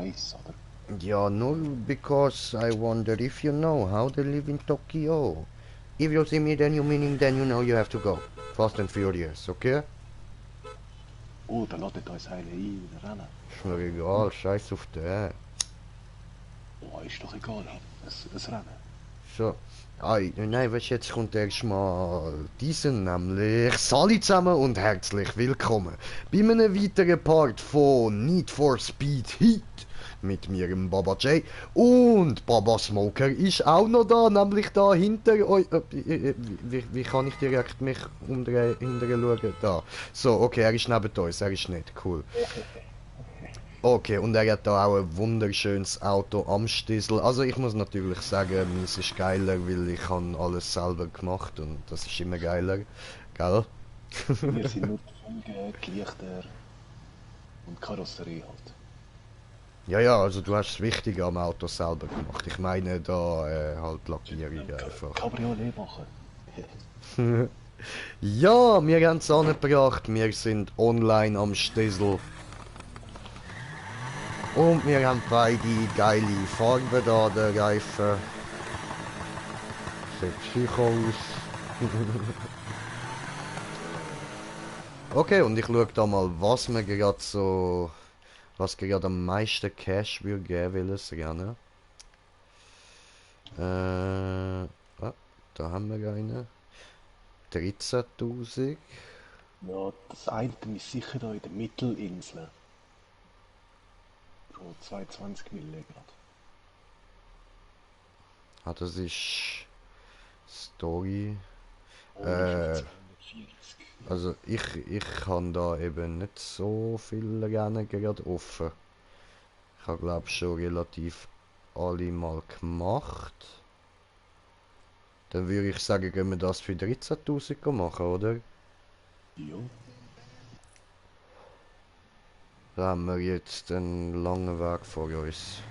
nice, oder? Yeah, no, because I wonder if you know how they live in Tokyo. If you see me, then you meaning, then you know you have to go. Fast and Furious, okay? Oh, da ladet uns einer ein, wieder rennen. Ist mir egal, scheiß auf den. Oh, ist doch egal, ein Rennen. So. Ei, nein, weißt du, jetzt kommt erstmal diesen, nämlich Sali zusammen und herzlich willkommen bei einem weiteren Part von Need for Speed Heat mit mir, dem Baba J. Und Baba Smoker ist auch noch da, nämlich da hinter euch. Wie kann ich direkt mich umdrehen, hinterher schauen? Da. So, okay, er ist neben uns, er ist nicht cool. Okay, und er hat da auch ein wunderschönes Auto am Stiesel. Also ich muss natürlich sagen, meins ist geiler, weil ich habe alles selber gemacht und das ist immer geiler. Gell? Wir sind nur die Folgen, die Lichter und die Karosserie halt. Ja, ja, also du hast das Wichtige am Auto selber gemacht. Ich meine da halt Lackierung einfach. Cabriolet machen. Ja, wir haben es angebracht. Wir sind online am Stiesel. Und wir haben beide geile Farben da, der Reifen. Sieht schick aus. Okay, und ich schaue da mal, was mir gerade so... Was gerade am meisten Cash würde geben will, es gerne. Ah, da haben wir einen. 13.000. Ja, das eine ist sicher da in der Mittelinsel. So 22 Mille gerade. Ah, das ist... Story. Oh, äh, 240. Also ich kann da eben nicht so viel Rennen gerade offen. Ich habe glaube schon relativ alle mal gemacht. Dann würde ich sagen, gehen wir das für 13.000 machen, oder? Ja. Da haben wir jetzt einen langen Weg vor uns.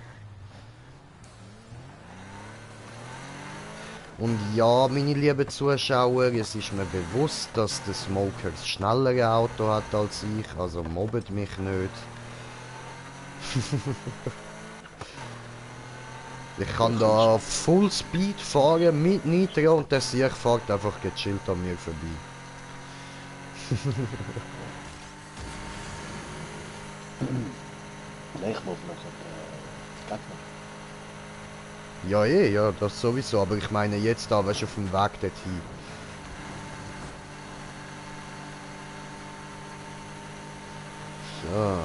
Und ja, meine lieben Zuschauer, es ist mir bewusst, dass der Smoker das schnellere Auto hat als ich, also mobbet mich nicht. Ich kann da auf Full Speed fahren mit Nitro und der Sieg fährt einfach gechillt an mir vorbei. Vielleicht muss man Gegner. Ja, ja, das sowieso, aber ich meine jetzt da, weißt du, auf dem Weg dorthin. So.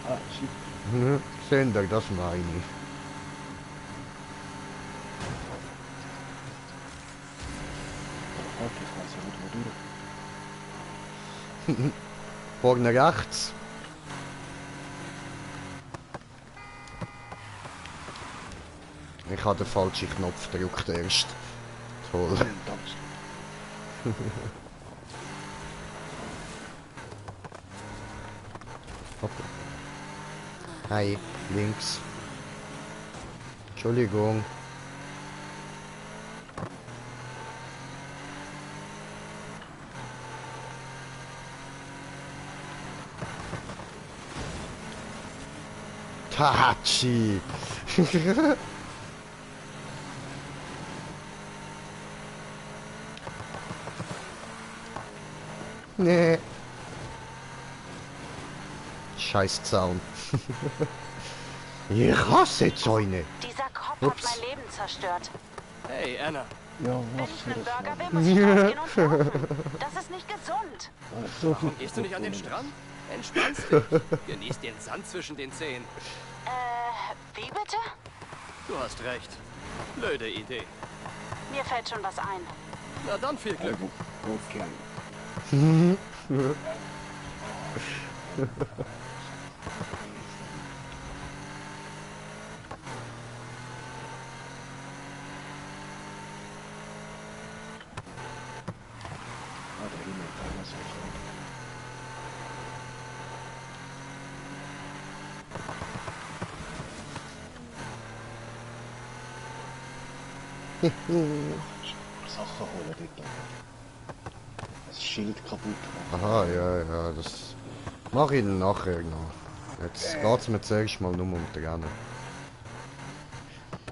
Ah, shit. Seht ihr, das meine ich. Fuck, ich weiß ja nicht, wo durch. Vorne rechts. Ich habe den falschen Knopf gedrückt erst. Toll. Dankeschön. Okay. Hi, links. Entschuldigung. Tachi. Nee. Scheiß Zaun. Ich hasse Zäune. Dieser Kopf Ups. hat mein Leben zerstört. Hey, Anna. Ja, Wenn was ich für einen ein Burger will, Schwein. muss ich rausgehen und laufen. Das ist nicht gesund. Warum gehst du nicht an den Strand? Entspannst dich. Genieß den Sand zwischen den Zehen. Wie bitte? Du hast recht. Blöde Idee. Mir fällt schon was ein. Na dann viel Glück. Gut gern. Ah, da hinten, da ist er schon. Sachen holen dort. Das Schild kaputt machen. Aha, ja, ja, das mache ich nachher noch. Jetzt geht's mir zuerst mal nur um die Rennen.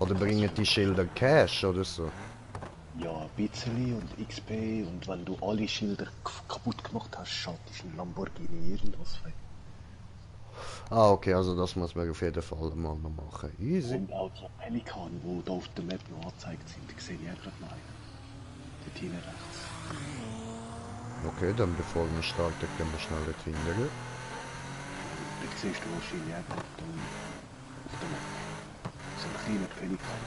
Oder bringen die Schilder Cash oder so? Ja, ein bisschen und XP und wenn du alle Schilder kaputt gemacht hast, schaltest du ein Lamborghini irgendwas frei. Ah, okay, also das muss man auf jeden Fall mal noch machen. Easy. Und auch die Pelikane, die hier auf der Map noch angezeigt sind, die sehe ich auch gerade noch einen. Dort hinten rechts. Okay, dann bevor wir starten, können wir schnell dort hindern. Dort siehst du wahrscheinlich auch gerade da auf der Map. So ein kleiner Pelikan.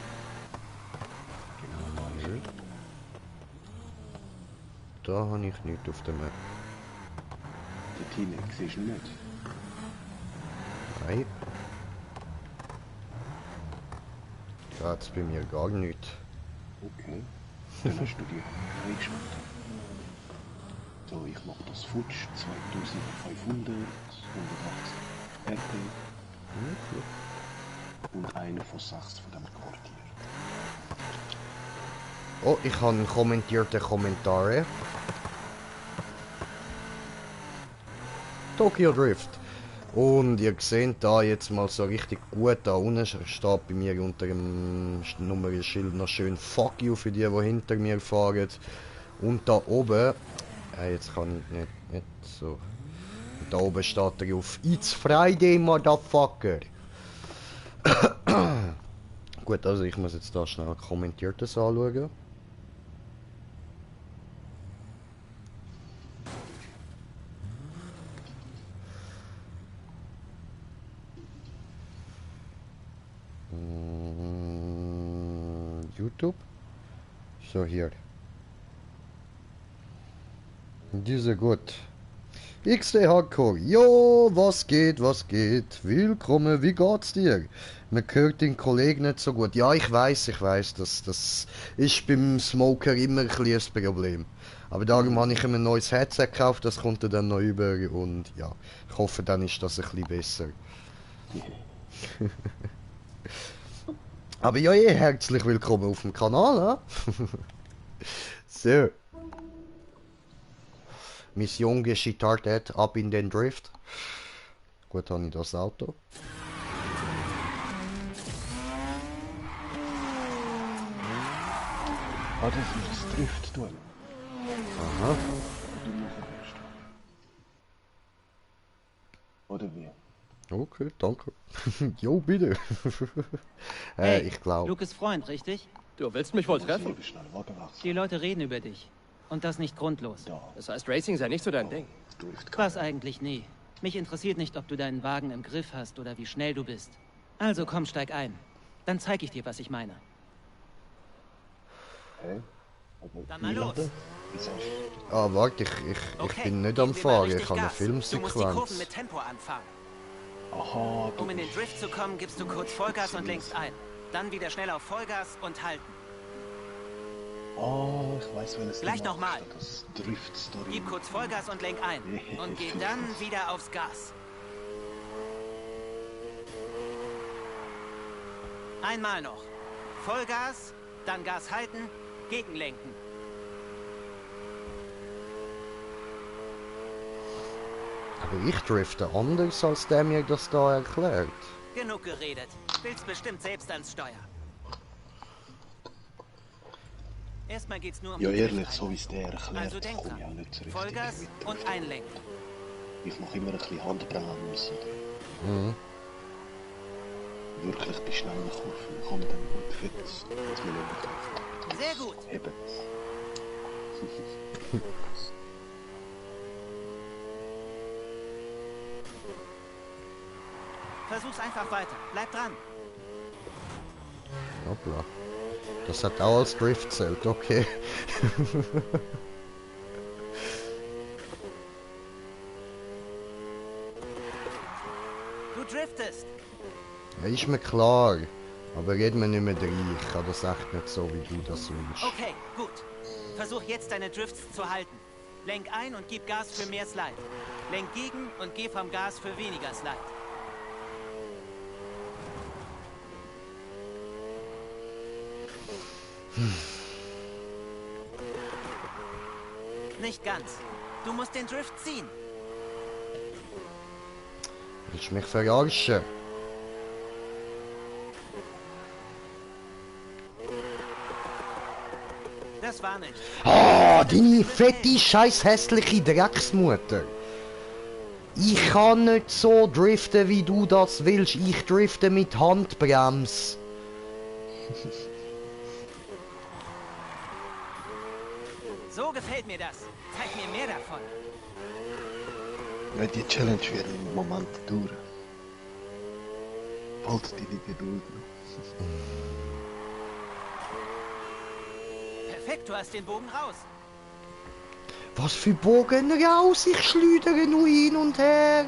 Genau, da ist er. Da habe ich nichts auf der Map. Dort hinten siehst du ihn nicht. Nein. Da hat's bei mir gar nichts. Okay. Dann hast du die eingeschaltet. So, ich mache das Futsch 2500, 180 RP und eine von 6 von dem Quartier. Oh, ich habe einen kommentierten Kommentar. Tokyo Drift. Und ihr seht da jetzt mal so richtig gut, da unten steht bei mir unter dem Nummernschild noch schön Fuck you für die hinter mir fahren. Und da oben, jetzt kann ich nicht so. Und da oben steht drauf, It's Friday, Motherfucker. Gut, also ich muss jetzt da schnell Kommentiertes anschauen. YouTube. So, hier. Diese gut. XD Hardcore. Jo, was geht, was geht? Willkommen, wie geht's dir? Man hört den Kollegen nicht so gut. Ja, ich weiß, das ist beim Smoker immer ein kleines Problem. Aber darum habe ich ihm ein neues Headset gekauft, das kommt er dann noch über und ja, ich hoffe, dann ist das ein bisschen besser. Aber ja, herzlich willkommen auf dem Kanal. So. Mission gestartet, ab in den Drift. Gut, habe ich das Auto. Ah, das ist das Drift-Duell. Aha. Du machen willst. Oder wie? Okay, danke. Jo, bitte. Hey, ich glaube. Luke ist Freund, richtig? Du willst mich wohl treffen? Eben schnell, Wagen wechseln. Die Leute reden über dich. Und das nicht grundlos. Da, Das heißt, Racing sei nicht so dein Ding. Drift. Was eigentlich nie. Mich interessiert nicht, ob du deinen Wagen im Griff hast oder wie schnell du bist. Also komm, steig ein. Dann zeig ich dir, was ich meine. Hä? Aber Dann mal wie los. lange? Wieso? Ah, warte, ich Okay, bin nicht geben am wir mal Fahren, richtig ich habe eine Gas. Du musst die Kurven Filmsequenz. mit Tempo anfangen. Aha, du Um in den Drift zu kommen, gibst du kurz Vollgas und lenkst ein. Dann wieder schnell auf Vollgas und halten. Oh, ich weiß, welches Gleich du noch mal. machst. Das Drift-Story. Gib kurz Vollgas und lenk ein. Und geh dann wieder aufs Gas. Einmal noch. Vollgas, dann Gas halten, gegenlenken. Aber ich drifte anders, als der mir das da erklärt. Genug geredet. Willst bestimmt selbst ans Steuer. Erstmal geht's nur um Ja, die ehrlich, Drift- so wie es der erklärt, Also denk komme ich auch dran. nicht zurecht. Vollgas mit und Drift. einlenken. Ich mache immer ein bisschen Handbremse. Mhm. Wirklich bei schnellen Kurven. Ich komme dann gut fit, dass man nicht drauf Sehr gut. Heben. Versuch's einfach weiter. Bleib dran. Hoppla. Das hat auch als Drift zählt, okay. Du driftest. Ja, ist mir klar. Aber red mir nicht mehr rein. Ich kann das echt nicht so, wie du das wünschst. Okay, gut. Versuch jetzt deine Drifts zu halten. Lenk ein und gib Gas für mehr Slide. Lenk gegen und geh vom Gas für weniger Slide. Nicht ganz. Du musst den Drift ziehen. Willst du mich verarschen? Das war nicht. Ah, deine fette, scheiß hässliche Drecksmutter. Ich kann nicht so driften, wie du das willst. Ich drifte mit Handbremse. So gefällt mir das. Zeig mir mehr davon. Ja, die Challenge wird im Moment dauern. Halt die Geduld noch. Perfekt, du hast den Bogen raus. Was für Bogen raus? Ich schleudere nur hin und her.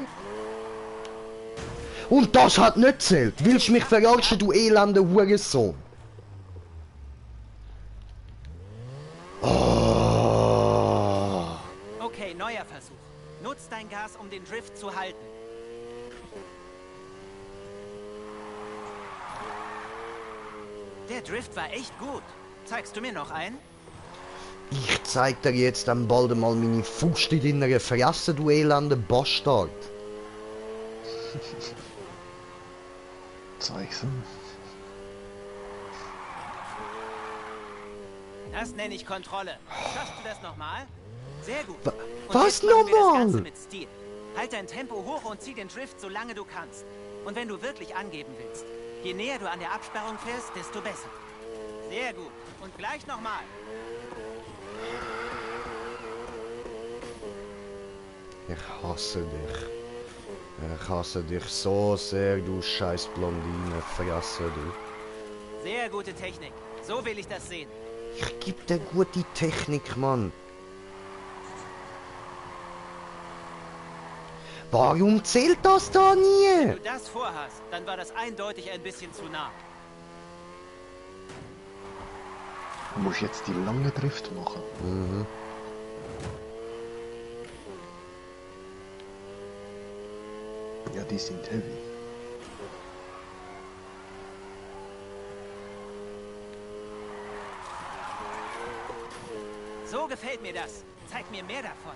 Und das hat nicht zählt. Willst du mich verarschen, du elender Hurensohn? Oh. Okay, neuer Versuch. Nutz dein Gas, um den Drift zu halten. Der Drift war echt gut. Zeigst du mir noch einen? Ich zeig dir jetzt dann bald mal meine Faust in deiner Fresse, du elender Bastard. Zeig's ihm. Das nenne ich Kontrolle. Schaffst du das nochmal? Sehr gut. Was Und jetzt machen wir das nochmal? Ganze mit Stil. Halt dein Tempo hoch und zieh den Drift, solange du kannst. Und wenn du wirklich angeben willst, je näher du an der Absperrung fährst, desto besser. Sehr gut. Und gleich nochmal. Ich hasse dich. Ich hasse dich so sehr, du scheiß Blondine. Fresse, du. Sehr gute Technik. So will ich das sehen. Ich geb dir gute Technik, Mann. Warum zählt das da Wenn nie? du das vorhast, dann war das eindeutig ein bisschen zu nah. Du musst jetzt die lange Drift machen. Mhm. Ja, die sind heavy. So gefällt mir das. Zeig mir mehr davon.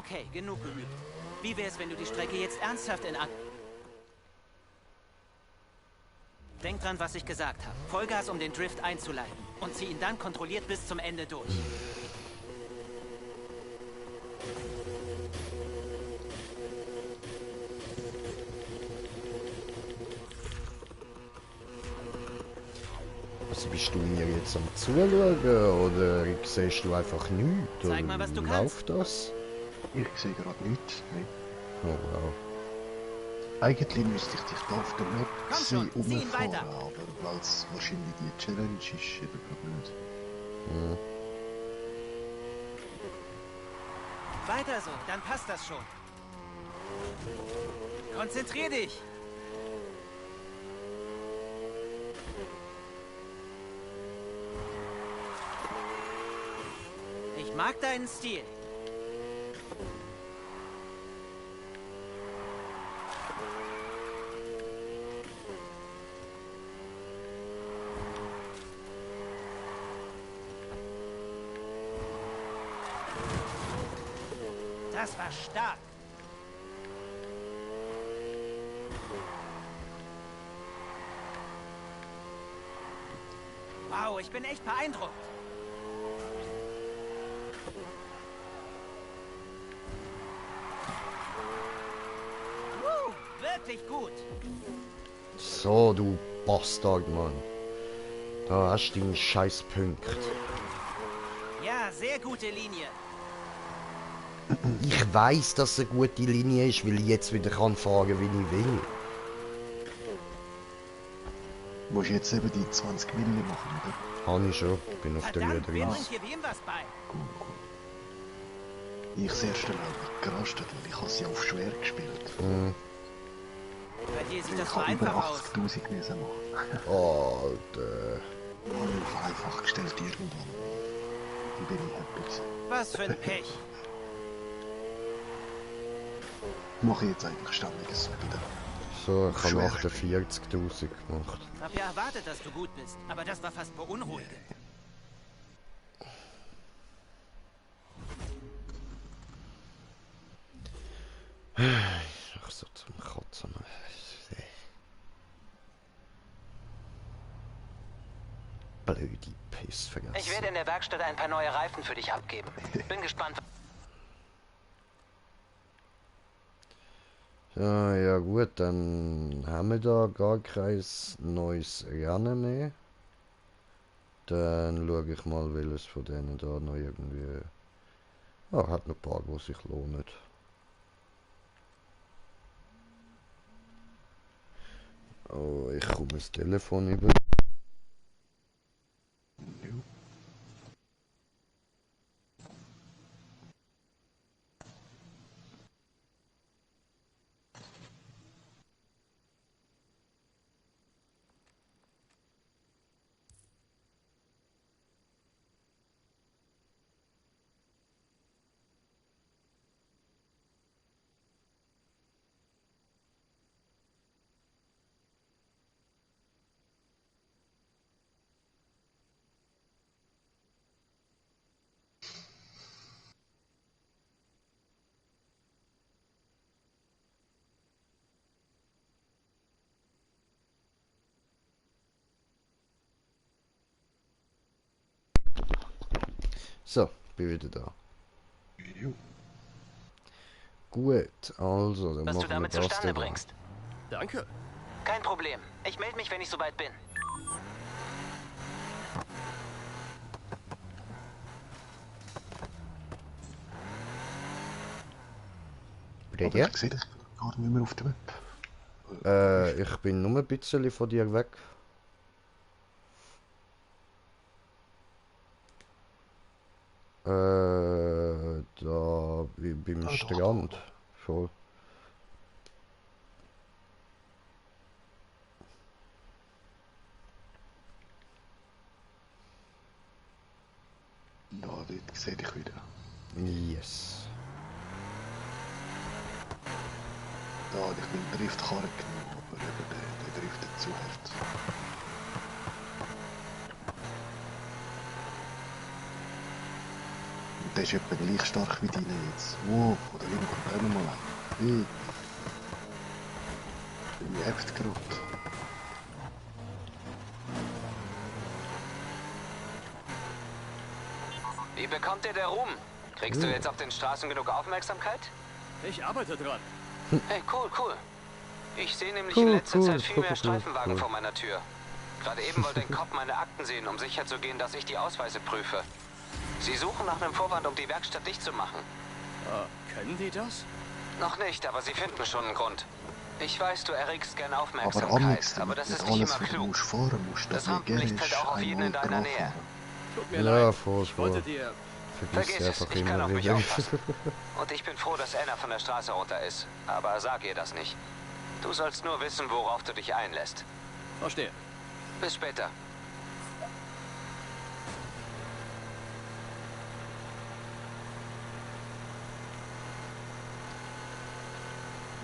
Okay, genug geübt. Wie wär's, wenn du die Strecke jetzt ernsthaft in Denk dran, was ich gesagt habe. Vollgas, um den Drift einzuleiten. Und zieh ihn dann kontrolliert bis zum Ende durch. Was bist du mir jetzt am Zuschauen oder siehst du einfach nichts? Zeig mal, was du Läuft das? Ich sehe gerade nichts. Nee. Oh wow. Eigentlich müsste ich dich da auf der Map Komm sehen schon, zieh ihn umfahren, weiter. aber weil es wahrscheinlich die Challenge ist, eben gerade nicht. Hm. Weiter so, dann passt das schon. Konzentrier dich. Ich mag deinen Stil. Das war stark. Wow, ich bin echt beeindruckt. Wirklich gut. So, du Bastard, Mann. Da hast du deinen scheiß Punkt. Ja, sehr gute Linie. Ich weiß, dass es eine gute Linie ist, weil ich jetzt wieder kann fahren, wie ich will. Du musst jetzt eben die 20 Mille machen, oder? Habe ich schon. Bin auf der Verdammt, wer Höhe. bringt hier wem was bei? Gut, gut. Ich das erste Mal gerastet, weil ich habe sie auf schwer gespielt. Hm. Bei dir sieht Ich das so habe über einfach aus. 80.000 müssen machen. Alter. Und auf einfach gestellt irgendwann. Dann bin ich happy gewesen. Was für ein Pech. Mache ich jetzt eigentlich ständig so wieder. So, ich habe Schwer. 48.000 gemacht. Hab ja erwartet, dass du gut bist, aber das war fast beunruhigend. Ach so, zum Kotzen. Blöde Pissvergessen. Ich werde in der Werkstatt ein paar neue Reifen für dich abgeben. Bin gespannt. Ja gut, dann haben wir da gar kein neues Rennen mehr. Dann schaue ich mal, welches von denen da noch irgendwie... Ah, hat noch ein paar, die sich lohnen. Oh, ich komme das Telefon über. So, bin wieder da. Jo. Gut, also, dann Was du machen wir damit das zustande da. bringst. Danke. Kein Problem. Ich melde mich, wenn ich soweit bin. Bei Aber dir? ich sehe dich gar nicht mehr auf der Map. Ich bin nur ein bisschen von dir weg. Da beim doch, Strand. Voll. Ja, dort sehe ich wieder. Yes. Da habe ich meinen Driftkarren genommen, aber eben der driftet zu hart. Und der ist etwa gleich stark wie deine jetzt. Wow, oder irgendwo kommen wir mal an. Wie hebt gerade. Wie bekommt dir der Ruhm? Kriegst du jetzt auf den Straßen genug Aufmerksamkeit? Ich arbeite dran. Hey, cool, cool. Ich sehe nämlich Cool, in letzter cool, Zeit viel cool, mehr cool, Streifenwagen cool. vor meiner Tür. Gerade eben wollte ein Cop meine Akten sehen, um sicherzugehen, dass ich die Ausweise prüfe. Sie suchen nach einem Vorwand, um die Werkstatt dicht zu machen. Können die das? Noch nicht, aber sie finden schon einen Grund. Ich weiß, du erregst gern Aber Aufmerksamkeit, Amix, aber das nicht ist nicht alles, immer was du klug. musst fahren musst, Das das Rampenlicht fällt auch auf jeden in deiner Nähe. Tut mir Ja, leid. voll, Ich wollte voll. dir... Vergiss Vergiss es, einfach ich kann immer auf mich wieder. aufpassen. Und ich bin froh, dass Anna von der Straße runter ist. Aber sag ihr das nicht. Du sollst nur wissen, worauf du dich einlässt. Verstehe. Bis später.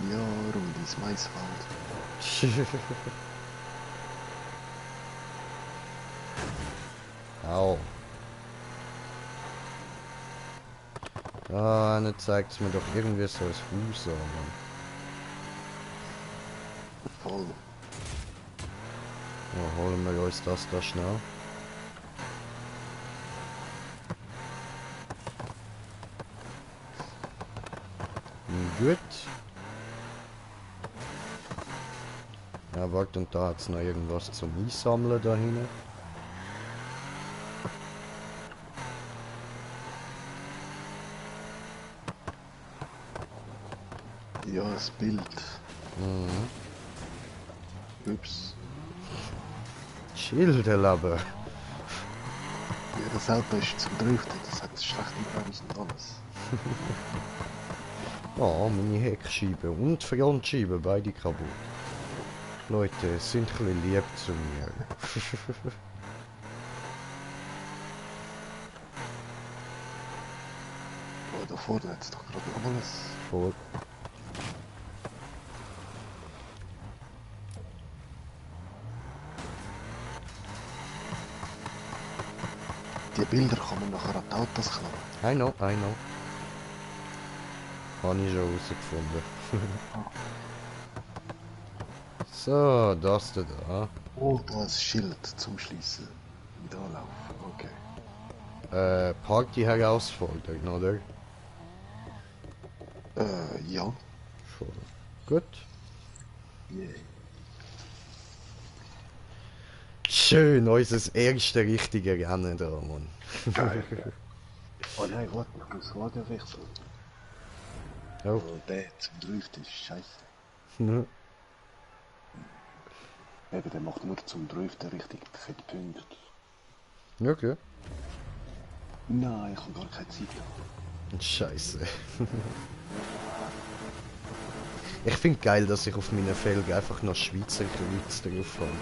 Ja, rund ins Maisfeld. Au. Ah, ne zeigt es mir doch irgendwie so als Fuß an. Voll. Ja, holen wir uns das da schnell. Gut. Ja, warte, und da hat es noch irgendwas zum Einsammeln da hinten. Ja, das Bild. Mhm. Ups. Schilderlaber. Ja, das Auto ist zum Driften, das hat schlechte Bremsen und alles. Ja, meine Heckscheibe und Frontscheibe, beide kaputt. Leute, sind ein bisschen lieb zu mir. Oh, da vorne hat es doch gerade noch alles. Voll. Die Bilder kann man nachher an die Autos klappen. I know. Habe ich schon herausgefunden. So, das da. Oh, da ein Schild zum Schließen. Mit Anlauf. Okay. Party-Herausforderung, oder? Ja. Voll. Gut. Yeah. Schön, unser erste richtige Rennen da, Mann. Geil. Oh nein, warte, ich muss Radio wechseln. Oh. Oh, der zum Driften ist scheiße. Mhm. Eben, der macht nur zum Driften richtig fette Punkte. Okay. Nein, ich habe gar keine Zeit gehabt. Scheiße. Ich finde geil, dass ich auf meinen Felgen einfach noch Schweizer Kreuz drauf habe.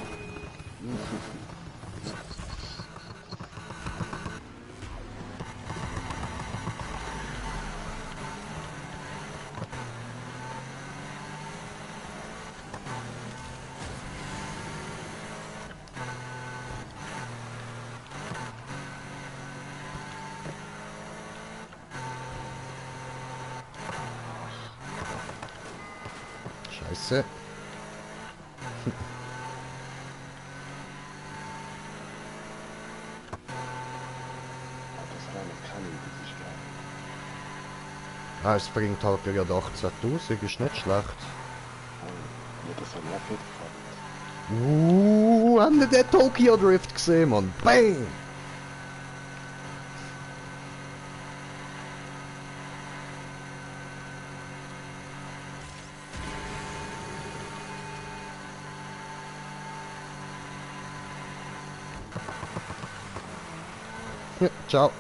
Scheiße. Das Rennen kann ich, das ist geil. Ah, es bringt halt gerade 18.000, ist nicht schlecht. Ja, das hat mir auch viel gefallen. Haben wir den Tokyo Drift gesehen, Mann? Bang! Ja, ciao.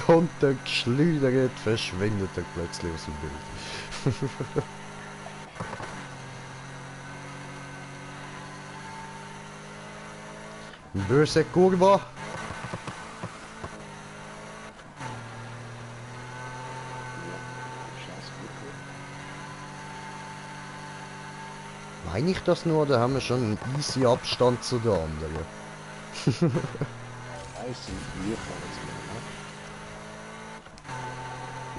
Runtergeschleudert, verschwindet er plötzlich aus dem Bild. Böse Kurva. Meine ich das nur, oder haben wir schon einen easy Abstand zu den anderen? Weiss ich, wir können es machen.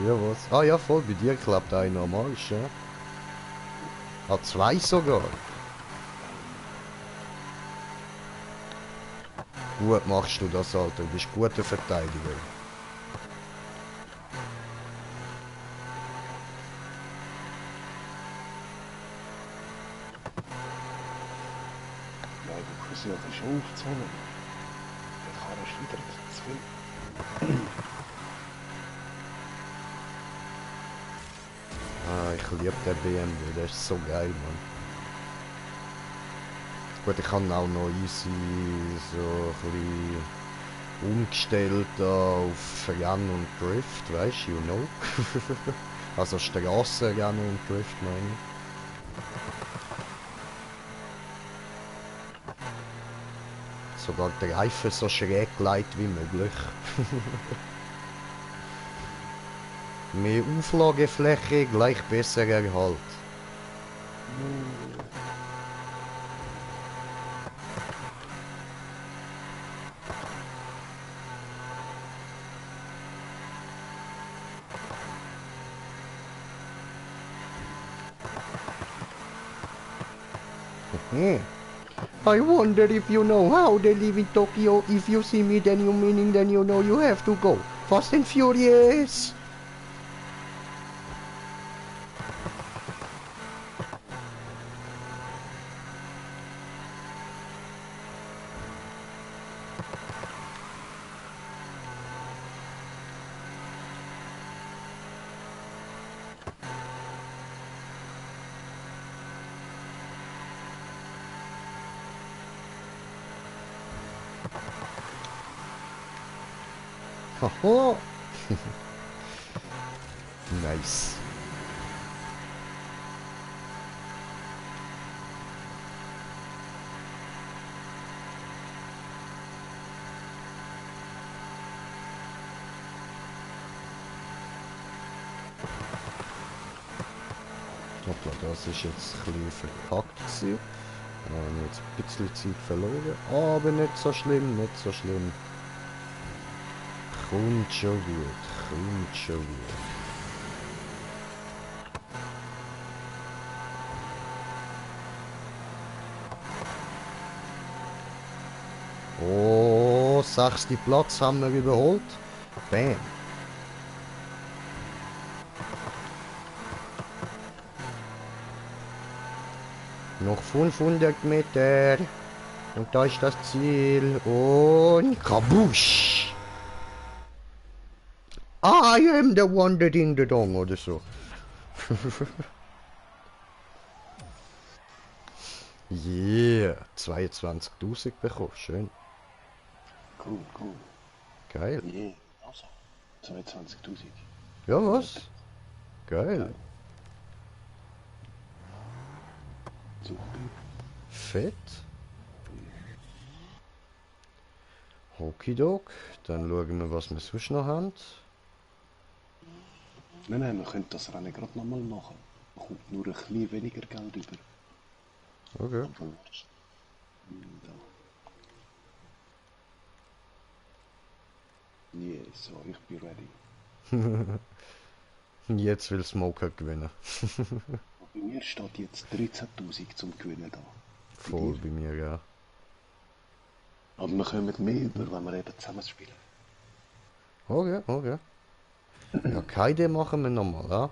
Ja, was? Ah ja, voll, bei dir klappt einer am Arsch, ja? Ah, zwei sogar. Gut machst du das, Alter. Du bist guter Verteidiger. Nein, du versuchst aufzuholen. Der Karre ist wieder zu viel. Ah, ich liebe den BMW, der ist so geil, Mann. Gut, ich habe auch noch easy so ein bisschen umgestellt auf Rennen und Drift, weißt du, you know? Also Strassenrennen und Drift, meine ich. Sogar die Reifen so schräg gelegt wie möglich. Mehr Auflagefläche, gleich besserer Erhalt. I wonder if you know how they live in Tokyo. If you see me, then you meaning, then you know you have to go. Fast and Furious! Haha! Nice. Hoppla, das ist jetzt ein bisschen verkackt gewesen. haben jetzt ein bisschen Zeit verloren, aber nicht so schlimm, nicht so schlimm. Kommt schon gut, kommt schon gut. Oh, 6. Platz haben wir überholt. Bam. Noch 500 Meter. Und da ist das Ziel. Und kabusch. I am the one that in the dong oder so. Yeah, 22.000 bekommen, schön. Cool, cool. Geil. Yeah, also 22.000. Ja, was? Geil. Super. Fett. Okidok. Dann schauen wir, was wir sonst noch haben. Nein, wir können das Rennen gerade nochmal machen. Man kommt nur ein bisschen weniger Geld über. Okay. Aber da. Yeah, so, ich bin ready. Jetzt will Smoker gewinnen. Bei mir steht jetzt 13.000 zum Gewinnen da. Voll bei mir, ja. Aber wir kommen mehr über, wenn wir eben zusammen spielen. Okay, okay. Ja, keine Idee machen wir nochmal, ja?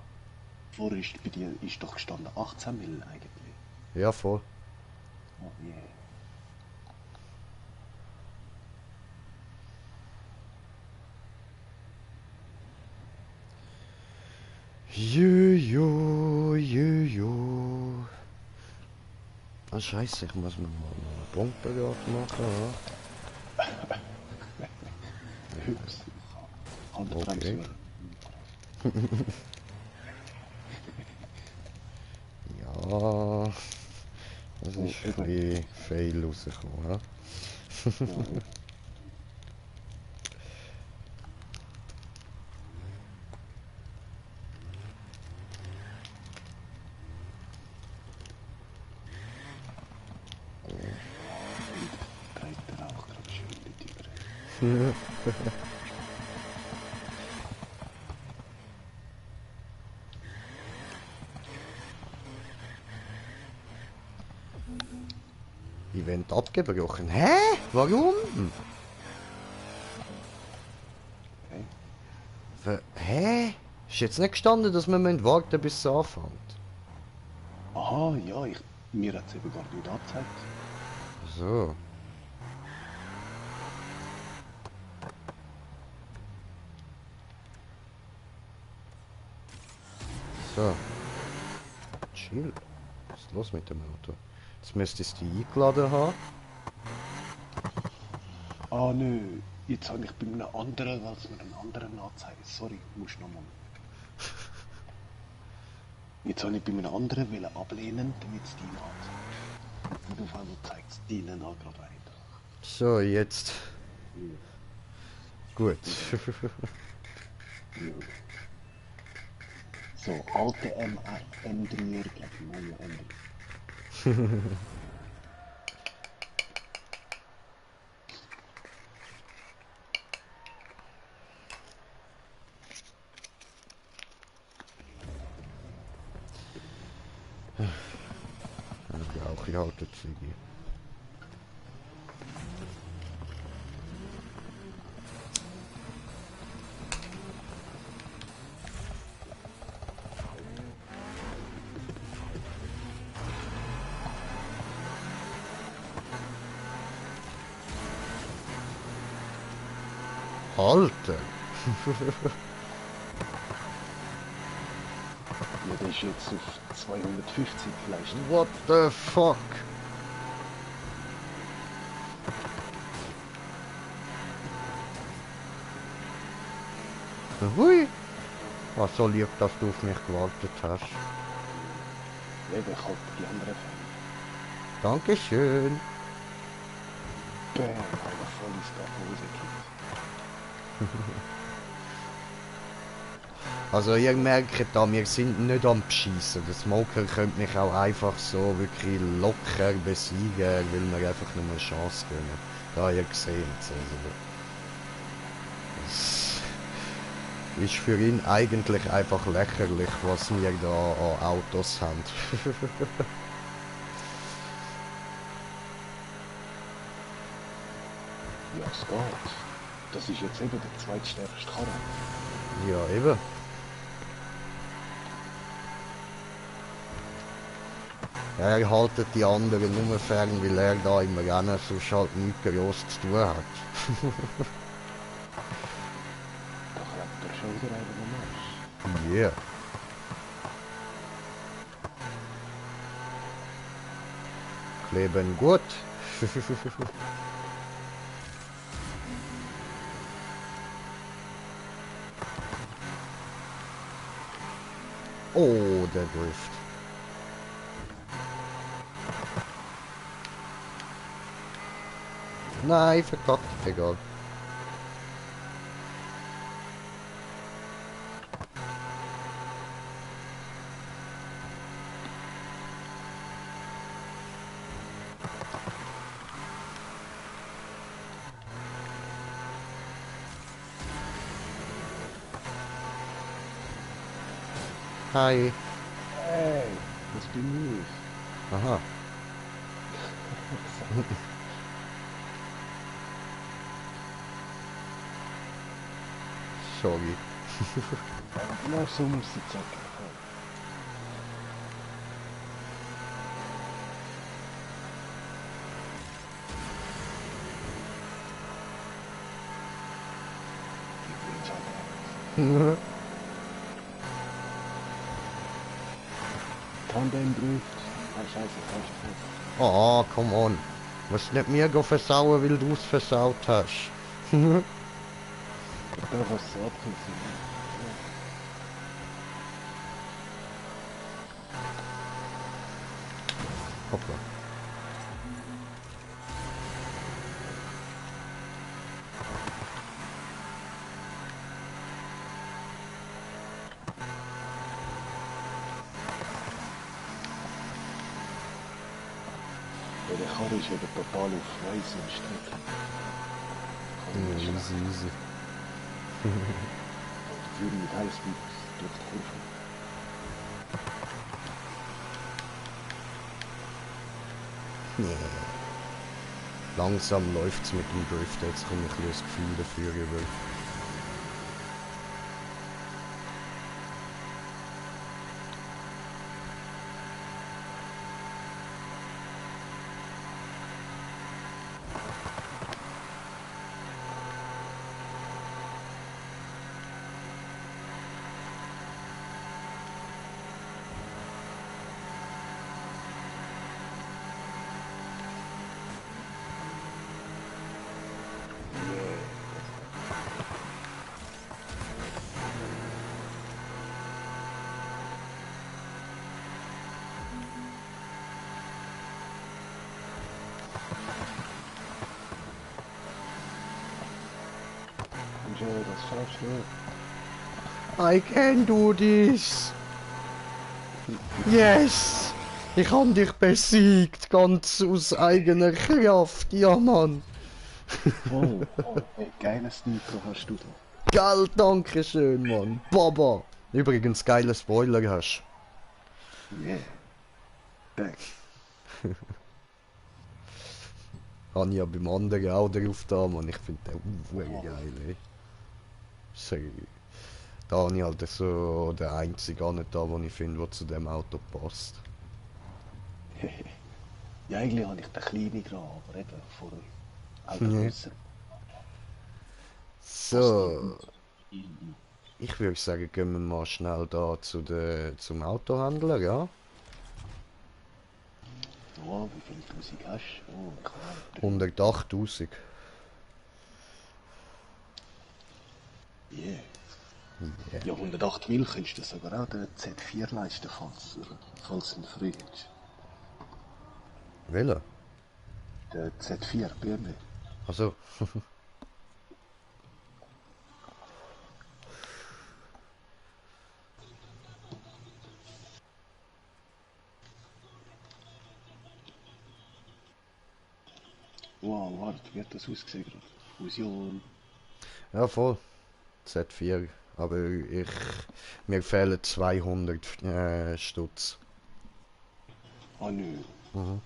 Vorher ist bei dir ist doch gestanden 18 Mil eigentlich. Ja, voll. Oh yeah. Juju. Ah, scheiße, ich muss mir mal einen Punktbegrad machen, Ups. Halt die Okay. Bremse. ja. Das ist ein eben. bisschen fail rausgekommen, ja? Ja, dreht er auch gerade schön die Türe. Event abgebrochen. Hä? Warum? Okay. Hä? Ist jetzt nicht gestanden, dass wir warten bis es anfängt? Aha, ja, mir hat es eben gar nicht angezeigt. So. So. Chill. Was ist los mit dem Auto? Jetzt müsstest du die eingeladen haben. Ah nö, jetzt habe ich bei einem anderen, weil es mir einen anderen anzeigt. Sorry, musst nochmal. Jetzt habe ich bei einem anderen wollen ablehnen, damit es deinen anzeigt. Und auf einmal zeigt es deinen an gerade weiter. So, jetzt. Gut. So, alte M3, glaube ich, neue M3. Ja, auch hier Auto Ziggy. Alter! Ja, der ist jetzt auf 250 vielleicht. What the fuck? Hui! Was so lieb, dass du auf mich gewartet hast. Ja, ich halt die anderen Fälle. Dankeschön. Bäm, einer voll ins Hose gekriegt. Also ihr merkt da, wir sind nicht am Beschissen. Der Smoker könnte mich auch einfach so wirklich locker besiegen, er will mir einfach nur eine Chance geben. Da ihr seht es. Also, das ist für ihn eigentlich einfach lächerlich, was wir da an Autos haben. Ja, es geht. Das ist jetzt eben der zweitstärkste Karren. Ja, eben. Er haltet die anderen nur fern, weil er da im Rennen sonst halt nichts groß zu tun hat. Da klappt er schon wieder einen am Arsch. Yeah. Kleben gut. Oh, der Drift. Nein, verkackt. Egal. Hi. Hey, das bin ich. Aha. Sorry. Genau so muss es sein. Tandem Drift. Ah, scheiße, falsch Fuß. Oh, come on. Musst nicht mir versauen, weil du es versaut hast. Da was so abgesichert. Hoppla. Ja, der Karre ist eben total auf Weiß und Strecke. Easy, easy. Führen mit Highspeed durch die Kurve. Nee. Langsam läuft's mit dem Drift, jetzt komme ich ein bisschen das Gefühl dafür über. Und das schaffst du. I can do this! Yes! Ich habe dich besiegt, ganz aus eigener Kraft, ja Mann! Oh, hey, geiles Nitro hast du da. Geil, danke schön, Mann! Baba! Übrigens, geiler Spoiler hast. Yeah. Danke. Habe ich ja beim anderen auch drauf da, Mann. Ich finde den geil, ey. Sorry. Da habe ich halt so den einzigen an da, den ich finde, der zu dem Auto passt. Ja, eigentlich habe ich den kleinen genommen, aber eben vor dem Auto Ja. grösser. So. Ich würde sagen, gehen wir mal schnell da zum Autohändler, ja? Oh, wie viel Tausend hast du? Oh, klar. 108.000. Yeah. Yeah. Ja, 108 Mil könntest du sogar auch den Z4 leisten, falls du ihn früh hast. Welcher? Der Z4 BMW. Also. wie hat das ausgesehen gerade? Fusion. Ja, voll. Z4. Aber mir fehlen 200 Stutz. Ah nö. Mhm.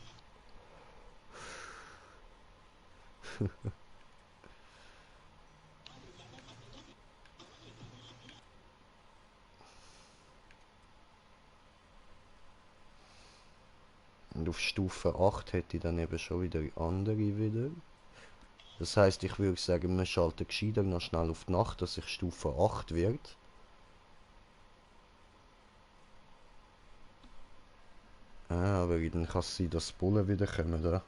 Und auf Stufe 8 hätte ich dann eben schon wieder andere wieder. Das heisst, ich würde sagen, wir schalten gescheiter noch schnell auf die Nacht, dass ich Stufe 8 wird. Ah, aber dann kann es sein, dass die Bullen wieder kommen, oder?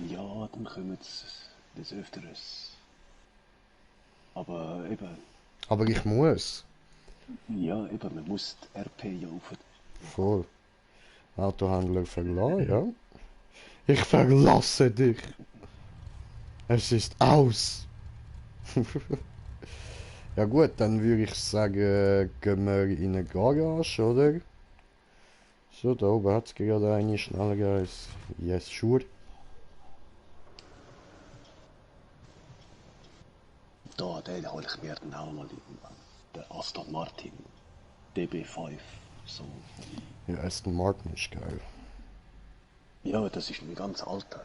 Ja, dann kommen sie des Öfteren. Aber eben, Aber ich muss. ja, eben, man muss die RP jaufen. Voll. Autohändler verlassen, ja? Ich verlasse dich. Es ist aus. Ja gut, dann würde ich sagen, gehen wir in eine Garage, oder? So, da oben hat es gerade eine schneller als yes, sure. Da, den hole ich mir dann auch mal irgendwann. Der Aston Martin DB5. So. Ja, Aston Martin ist geil. Ja, das ist ein ganz alter.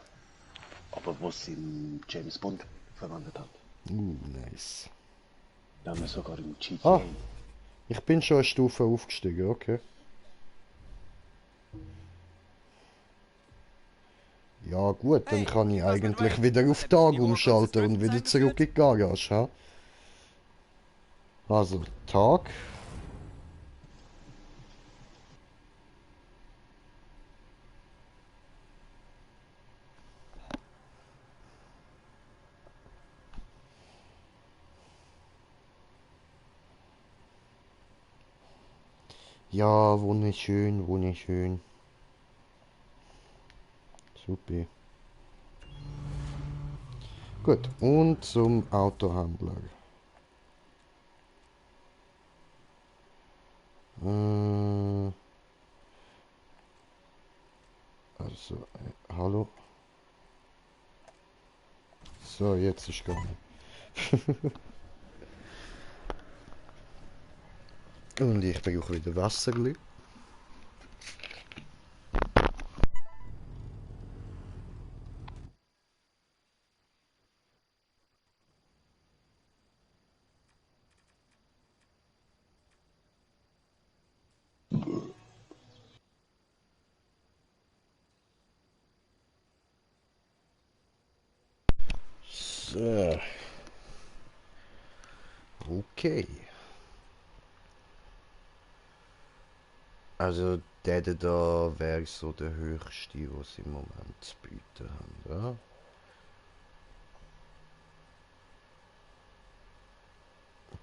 Aber was in James Bond verwendet hat. Nice. Da haben wir sogar im GTA. Ah, ich bin schon eine Stufe aufgestiegen, okay. Ja gut, dann Hey, kann ich was mit eigentlich Wayne? wieder Hat auf er Tag die Uhr umschalten und konsistent wieder zurück in eingeführt? die Garage, ha? Also, Tag. Ja, wunderschön, wunderschön. Super. Gut, und zum Autohändler. Also, hallo. So, jetzt ist gegangen. Und ich brauche wieder Wasserli. So. Okay. Also, der da wäre so der höchste, was sie im Moment zu bieten haben, ja?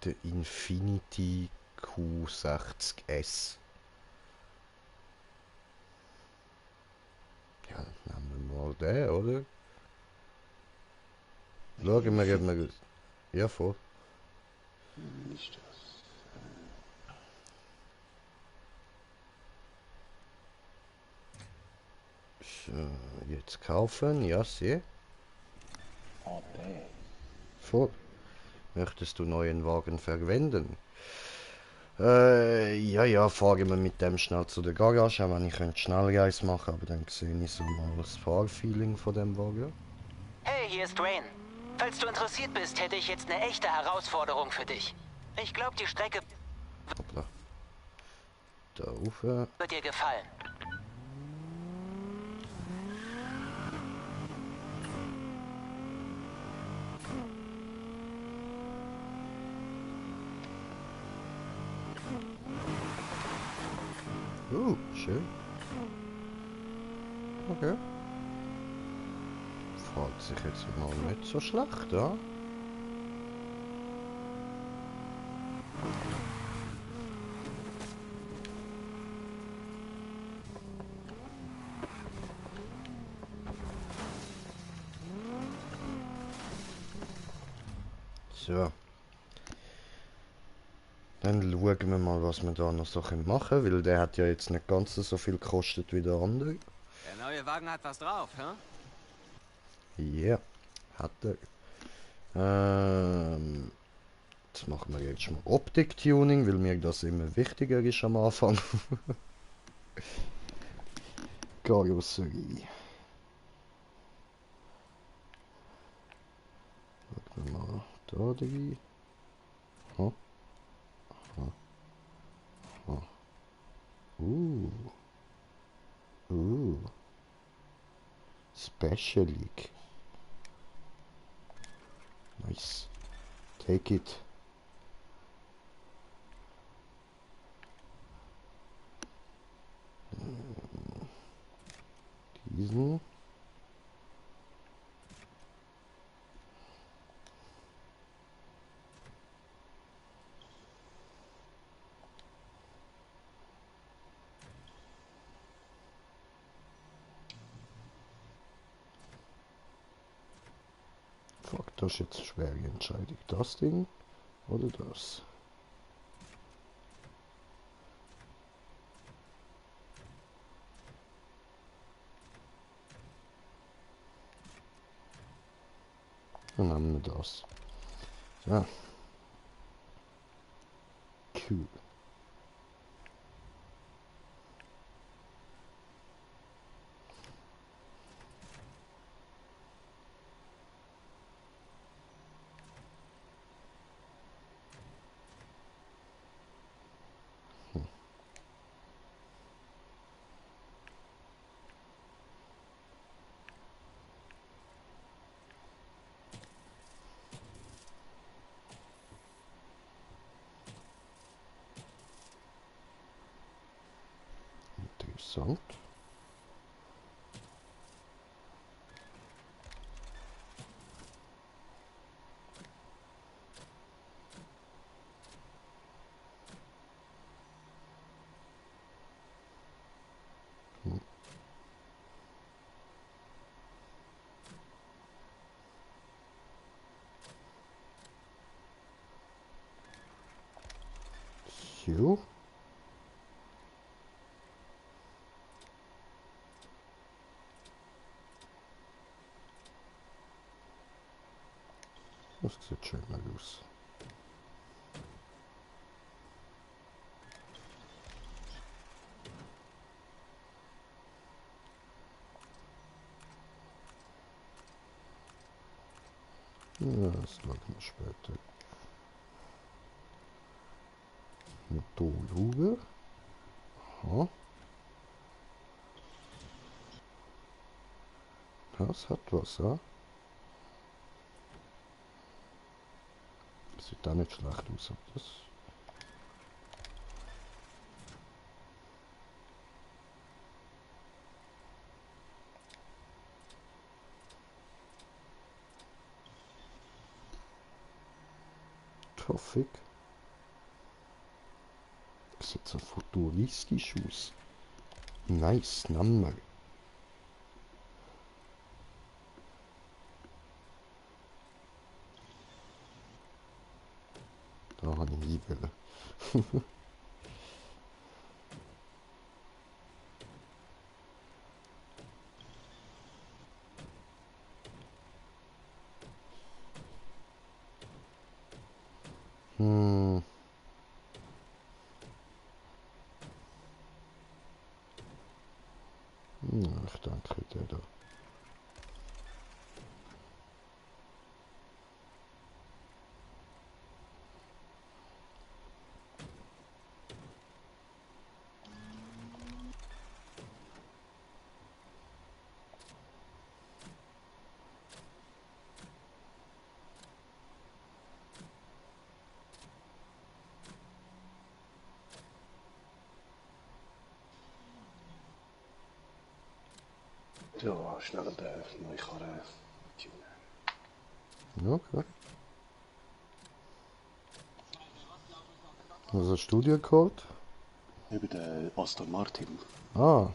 Der Infinity Q60S. Ja, dann nehmen wir mal den, oder? Schauen wir, ob wir... Ja, voll. Ist das? So, jetzt kaufen, ja, sehe. Ah, der. Voll. Möchtest du neuen Wagen verwenden? Ja, fahren wir mit dem schnell zu der Garage, auch wenn ich einen Schnellreis machen, aber dann sehe ich so mal das Fahrfeeling von dem Wagen. Hey, hier ist Wayne. Falls du interessiert bist, hätte ich jetzt eine echte Herausforderung für dich. Ich glaube, die Strecke Hoppla. Da rauf. wird dir gefallen. Schön. Okay. Fährt sich jetzt mal nicht so schlecht, ja? So. Dann schauen wir mal, was wir da noch so machen können, weil der hat ja jetzt nicht ganz so viel gekostet wie der andere. Der neue Wagen hat was drauf, hä? Ja, hat er. Jetzt machen wir jetzt mal Optik-Tuning, weil mir das immer wichtiger ist am Anfang. Karosserie. Schauen wir mal da rein. Ha. Ha. Ha. Specialik. Nice. Take it. Diesen. Fuck, das ist jetzt eine schwere Entscheidung. Das Ding oder das? Dann nehmen wir das. So. Cool. Interessant. So. Das sieht schön aus. Ja, das schauen wir später. Motorhaube. Aha. Das hat was, ja? Sieht da nicht schlecht aus, aber das... Traffic. Das sieht so futuristisch aus. Nice, Nummer. Da habe ich nie wollen. Ja, ich denke, der da. Ja, schnell den neue Karre tunen. Ja, okay. Was hast du dir geholt? Über den Aston Martin. Ah,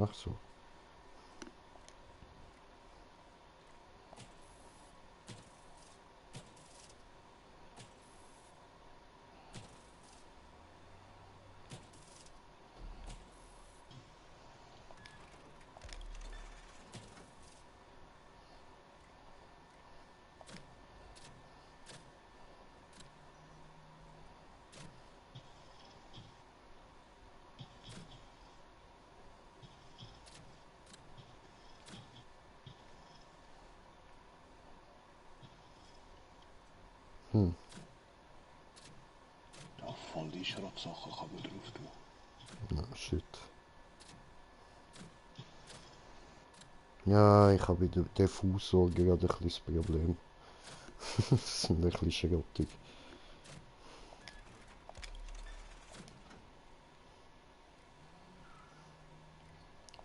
ach so. Hm. Ja, voll die Schrottsachen kann man drauf tun. Na, shit. Ja, ich habe bei der Fußsorge gerade ein bisschen das Problem. Das sind ein bisschen schrottig.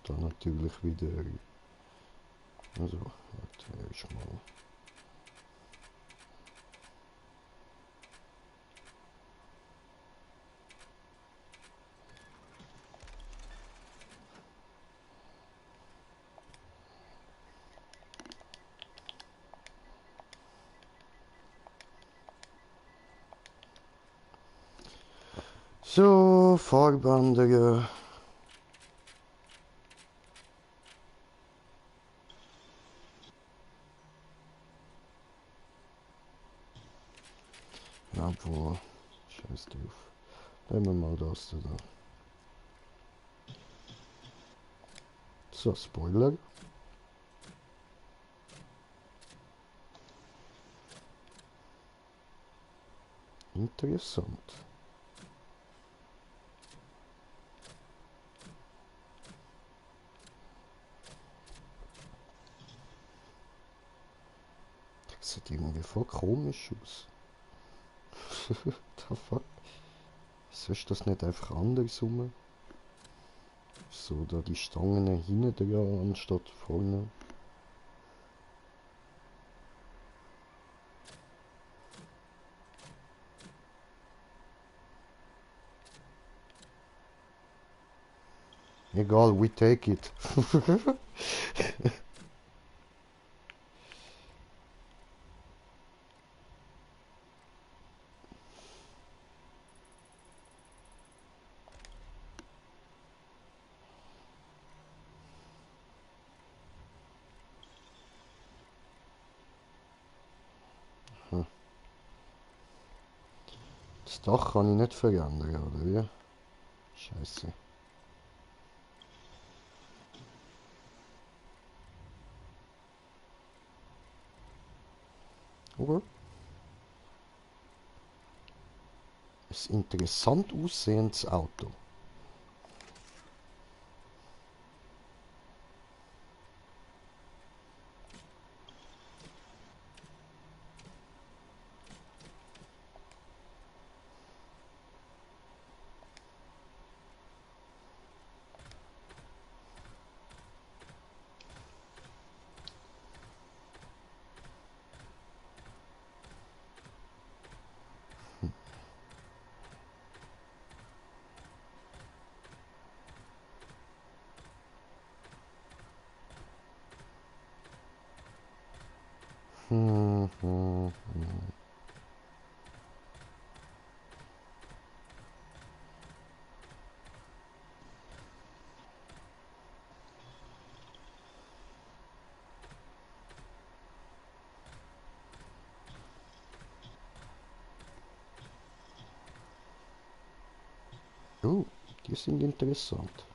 Dann natürlich wieder... Also, warte, erstmal... So, Farbandige. Ja, boah. Scheiß drauf. Nehmen wir mal das da. So, Spoiler. Interessant. Das sieht irgendwie voll komisch aus. The fuck? Wieso ist das nicht einfach andersrum? So, da die Stangen hinten dran anstatt vorne. Egal, we take it. Das Dach kann ich nicht verändern, oder wie? Scheiße. Okay. Ein interessant aussehendes Auto. Hm, hm, hm. Oh, die sind interessant.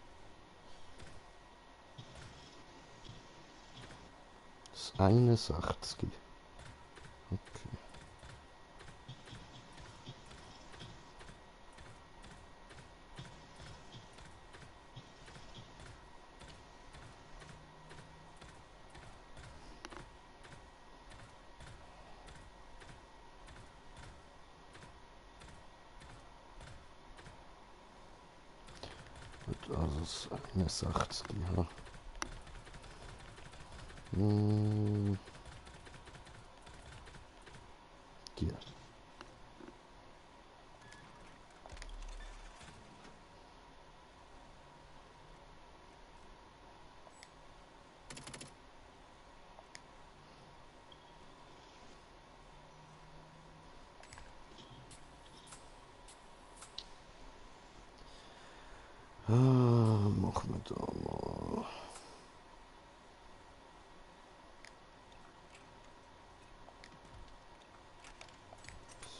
Das 61. Okay. Gut, also das 61. Ja. Hm, hier. Machen wir da mal.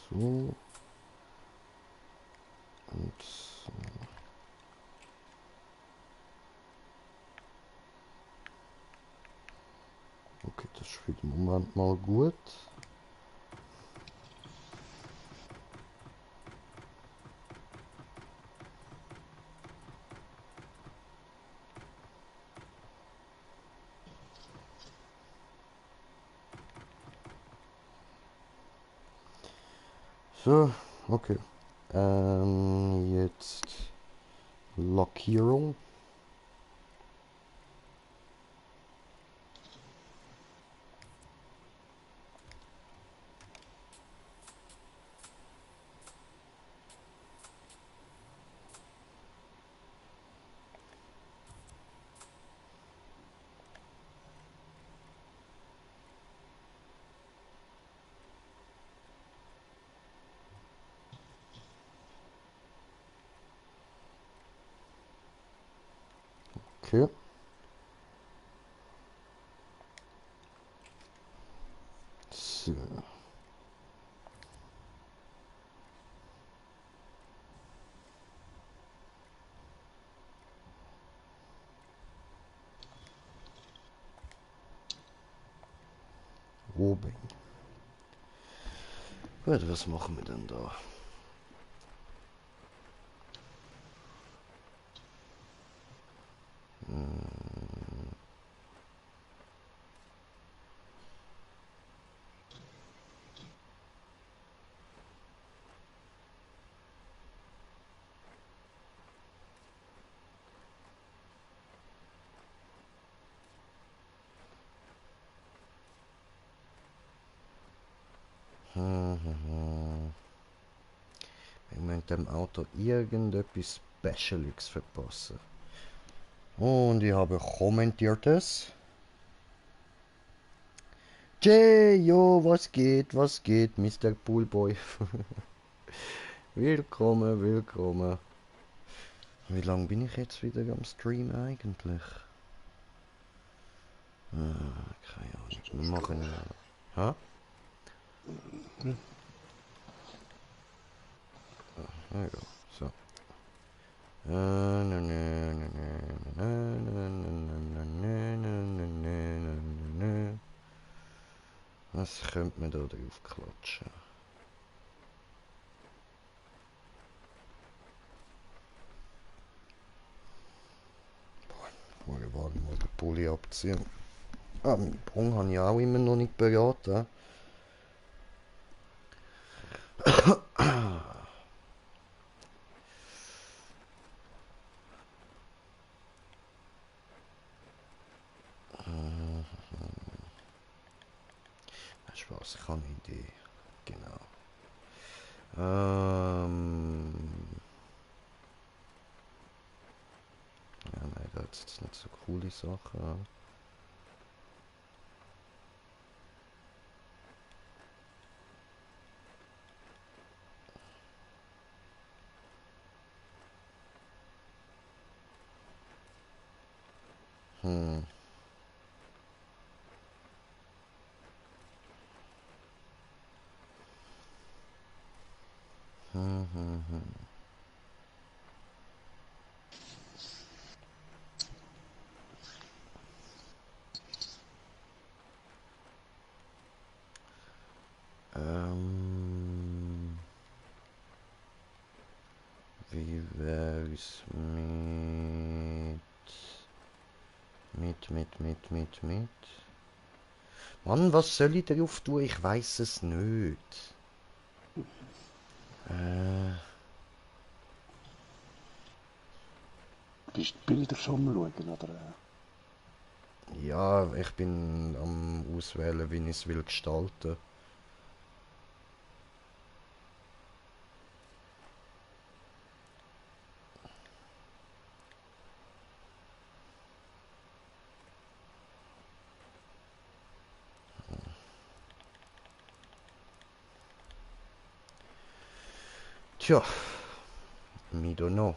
So. Und so. Okay, das ist für den Moment mal gut. So, okay. Jetzt Lackierung. Okay. So. Oben. Gut, was machen wir denn da? Wenn wir in dem Auto irgendetwas Specialiges verpassen. Und ich habe kommentiertes. Jay, jo, was geht, Mr. Poolboy? Willkommen, willkommen. Wie lange bin ich jetzt wieder am Stream eigentlich? Keine Ahnung. Wir machen ja. Ha? Ja, so. Was könnte man da drauf klatschen? Mal warten, mal den Pulli abziehen. Ah, meinen Bong habe ich auch immer noch nicht beraten. Spaß, ich habe eine Idee. Genau. Ja, nein, da hat jetzt nicht so coole Sachen. Hm. Hm, hm, hm. Wie wär's mit? Mann, was soll ich drauf tun? Ich weiß es nicht. Bist du Bilder schon mal schauen, oder? Ja, ich bin am Auswählen, wie ich es will gestalten. Tja, me don't know.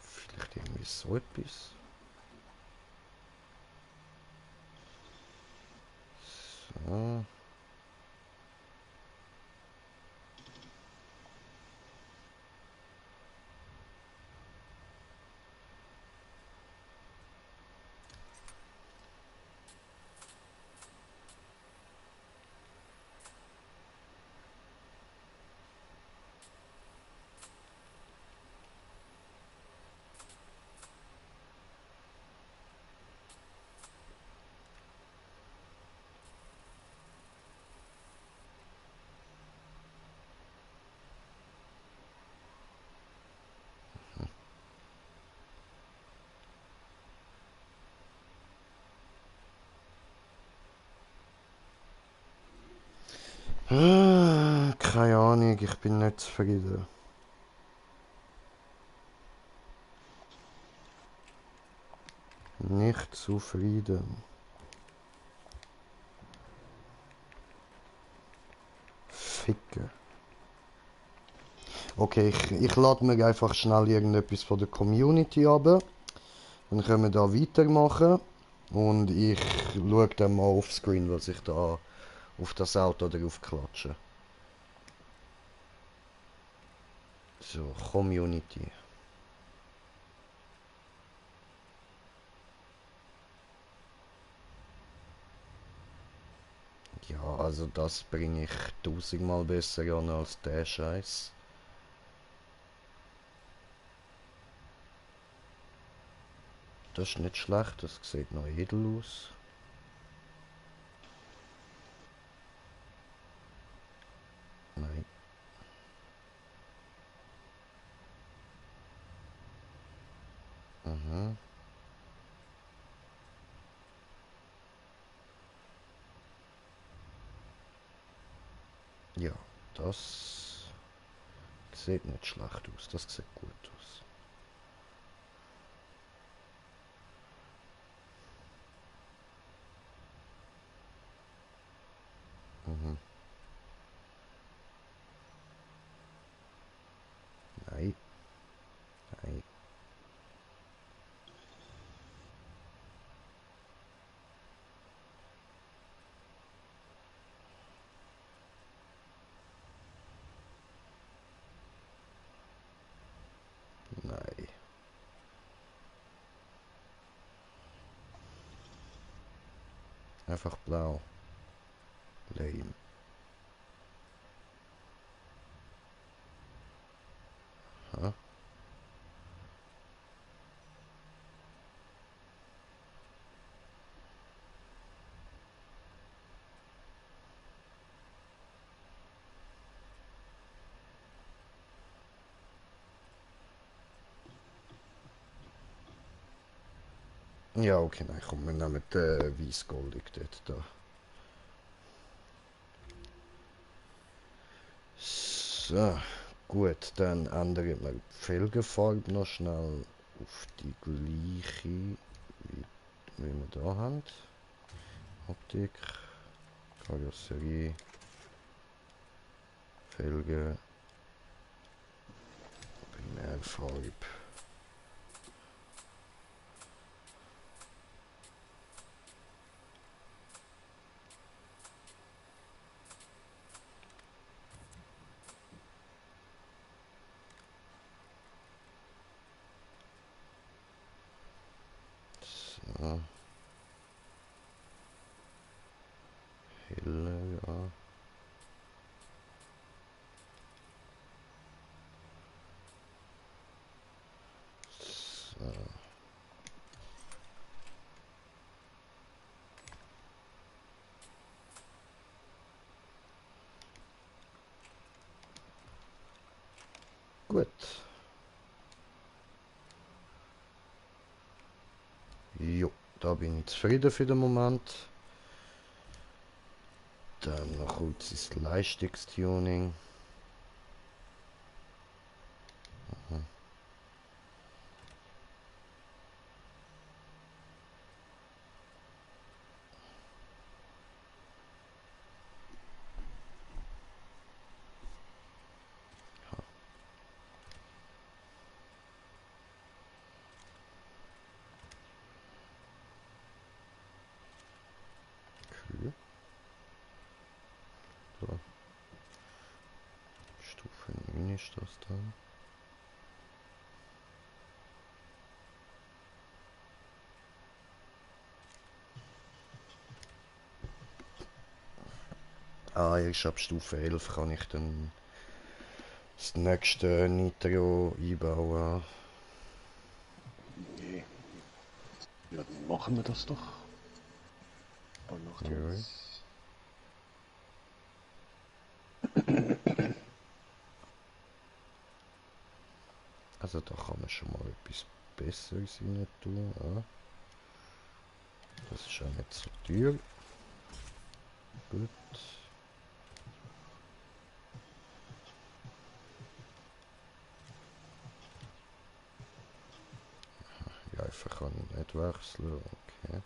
Vielleicht irgendwie so etwas. So. Keine Ahnung, ich bin nicht zufrieden. Nicht zufrieden. Ficken. Okay, ich lade mir einfach schnell irgendetwas von der Community ab. Dann können wir da weitermachen. Und ich schaue dann mal offscreen, was ich da auf das Auto drauf klatsche. So, Community. Ja, also das bringe ich tausendmal besser an als der Scheiß. Das ist nicht schlecht, das sieht noch edel aus. Nein. Mhm. Ja, das sieht nicht schlecht aus, das sieht gut aus. Mhm. Nein. Nein. Nein. Einfach blau. Lame. Ha? Ja, okay, nein, komm, wir nehmen den Weissgoldig dort da. So, gut, dann ändern wir die Felgenfarbe noch schnell auf die gleiche, wie wir da haben. Optik, Karosserie, Felgen, Primärfarbe. So. Helle, ja. So. Gut. Jo, da bin ich zufrieden für den Moment. Dann noch kurz das Leistungstuning. Mhm. Okay. So. Stufe 9 ist das dann. Ah, erst ab Stufe 11 kann ich dann das nächste Nitro einbauen. Nee. Ja, dann machen wir das doch. Dann noch Ja. das. Also da kann man schon mal etwas Besseres rein tun. Ja. Das ist auch nicht so teuer. Gut. Waffen kann ich nicht wechseln, okay.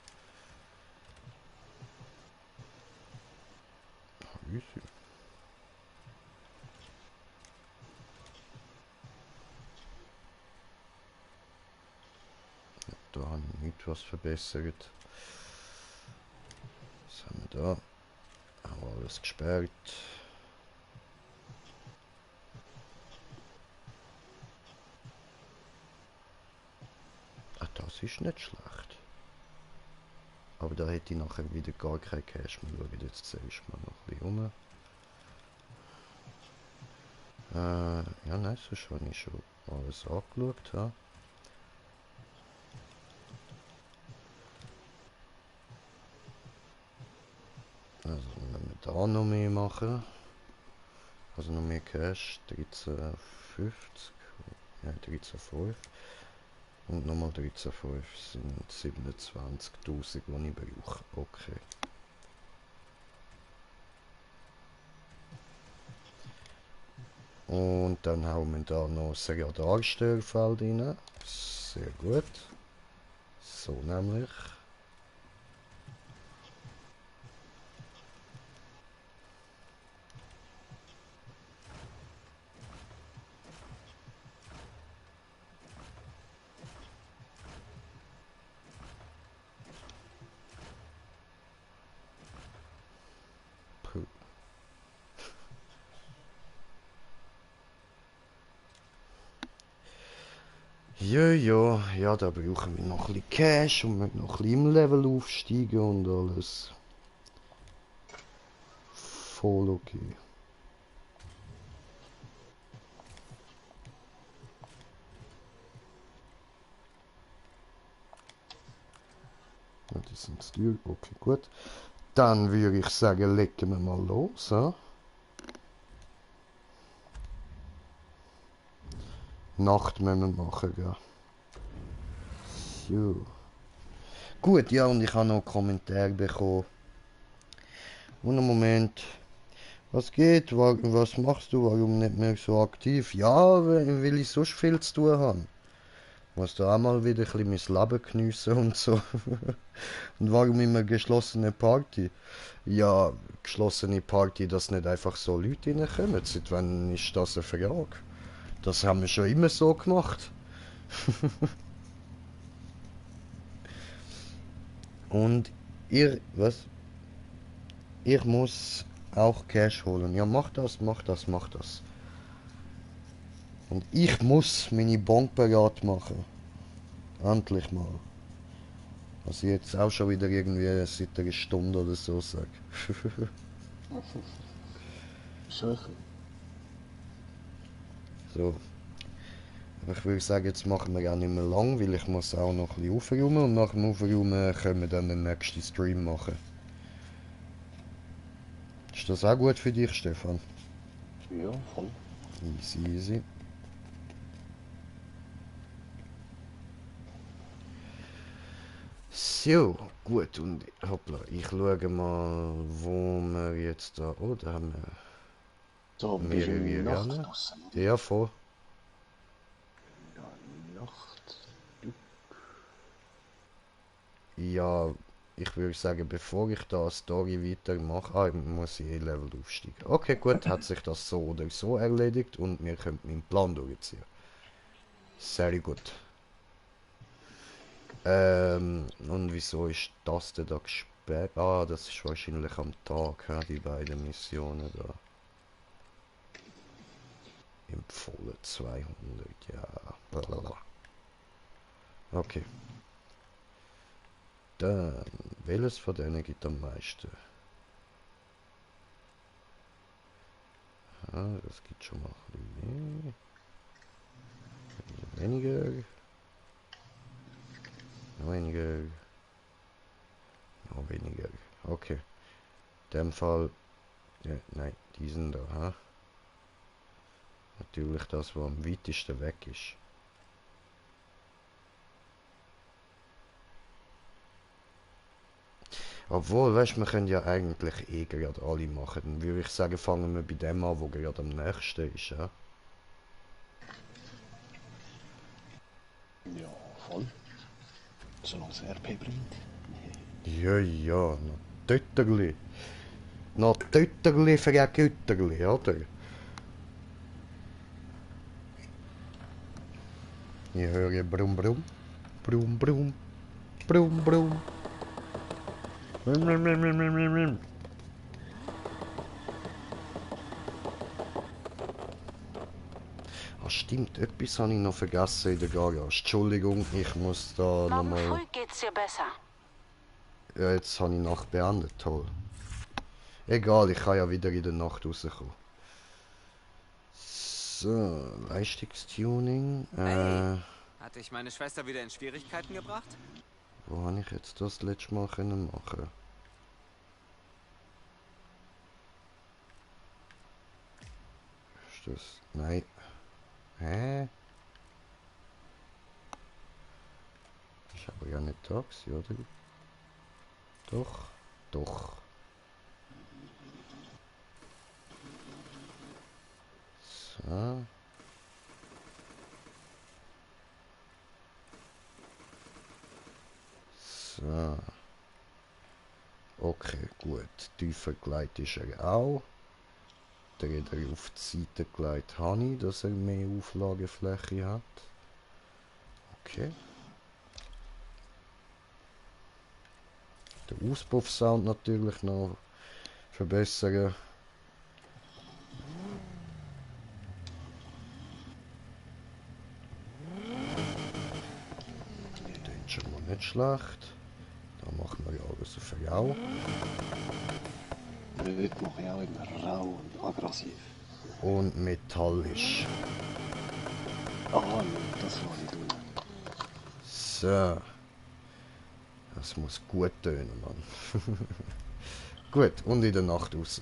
Easy. Da habe ich nicht was verbessert. Was haben wir da? Auch alles gesperrt. Ah, das ist nicht schlecht. Aber da hätte ich nachher wieder gar kein Cash mehr. Schauen jetzt zuerst mal noch ein bisschen rum. Ja, nein, sonst habe ich schon alles angeschaut. Ja. Also, wenn wir da noch mehr machen. Also noch mehr Cash. 13,50. Ja, 13,5. Und nochmal 13,5 sind 27.000, die ich brauche. Okay. Und dann haben wir da noch das Radarstörfeld rein. Sehr gut. So nämlich. Puh. Ja, ja, da brauchen wir noch ein bisschen Cash und wir noch ein bisschen im Level aufsteigen und alles. Voll okay. Ja, die sind Stück, okay, gut. Dann würde ich sagen, legen wir mal los. Ja? Nacht müssen wir machen, ja. So. Gut, ja, und ich habe noch einen Kommentar bekommen. Und einen Moment. Was geht? Was machst du? Warum nicht mehr so aktiv? Ja, weil ich sonst viel zu tun habe. Muss da auch mal wieder ein bisschen mein Leben geniessen und so. Und warum immer geschlossene Party? Ja, geschlossene Party, dass nicht einfach so Leute reinkommen. Seit wann ist das eine Frage? Das haben wir schon immer so gemacht. Und was? Ich muss auch Cash holen. Ja, mach das, mach das, mach das. Und ich muss meine Bank bereit machen. Endlich mal. Was ich jetzt auch schon wieder irgendwie seit einer Stunde oder so sage. Sicher. So. Aber ich würde sagen, jetzt machen wir auch nicht mehr lang, weil ich muss auch noch ein bisschen aufräumen und nach dem Aufräumen können wir dann den nächsten Stream machen. Ist das auch gut für dich, Stefan? Ja, voll. Easy, easy. So, gut, und hoppla, ich schaue mal, wo wir jetzt da... Oh, da haben wir So, ein bisschen mehrere Nacht Rennen. draussen. Ja, voll. Ja, Nacht. Ja, ich würde sagen, bevor ich da eine Story weitermache, muss ich Level aufsteigen. Okay, gut, hat sich das so oder so erledigt und wir können meinen Plan durchziehen. Sehr gut. Und wieso ist das denn da gesperrt? Ah, das ist wahrscheinlich am Tag, ja, die beiden Missionen da. Empfohlen 200, ja. Blablabla. Okay. Dann, welches von denen gibt am meisten? Ah, das gibt schon mal ein bisschen mehr. Weniger. Weniger. Noch weniger. Okay. In dem Fall. Ja, nein, diesen da, ha? Natürlich das, was am weitesten weg ist. Obwohl, weißt du, wir können ja eigentlich eh gerade alle machen. Dann würde ich sagen, fangen wir bei dem an, wo gerade am nächsten ist, ja? Ja, voll. Zoals RP brengt. Ja, ja, natuurlijk. Natuurlijk voor een kutterli, oder? Hier höre je brum brum. Brum brum. Brum brum. Mim, mim, mim, mim, mim, mim. Ah, stimmt, etwas habe ich noch vergessen in der Garage. Entschuldigung, ich muss da Morgen nochmal... früh geht's dir besser. Ja, jetzt habe ich Nacht beendet, toll. Egal, ich kann ja wieder in der Nacht rauskommen. So, Leistungstuning. Hey, hatte ich meine Schwester wieder in Schwierigkeiten gebracht? Wo habe ich jetzt das letzte Mal können machen? Ist das... Nein. Hä? Ist aber ja nicht da gewesen, oder? Doch. Doch. So. So. Okay, gut. Tiefer gelegt ist er auch. Den auf die Seite gelegt habe ich, dass er mehr Auflagefläche hat. Okay. Den Auspuffsound natürlich noch verbessern. Den ist schon mal nicht schlecht. Da machen wir ja alles auf Rau. Heute mache ich auch immer rau und aggressiv. Und metallisch. Ah, das war nicht tun. So. Das muss gut tönen, Mann. Gut, und in der Nacht raus.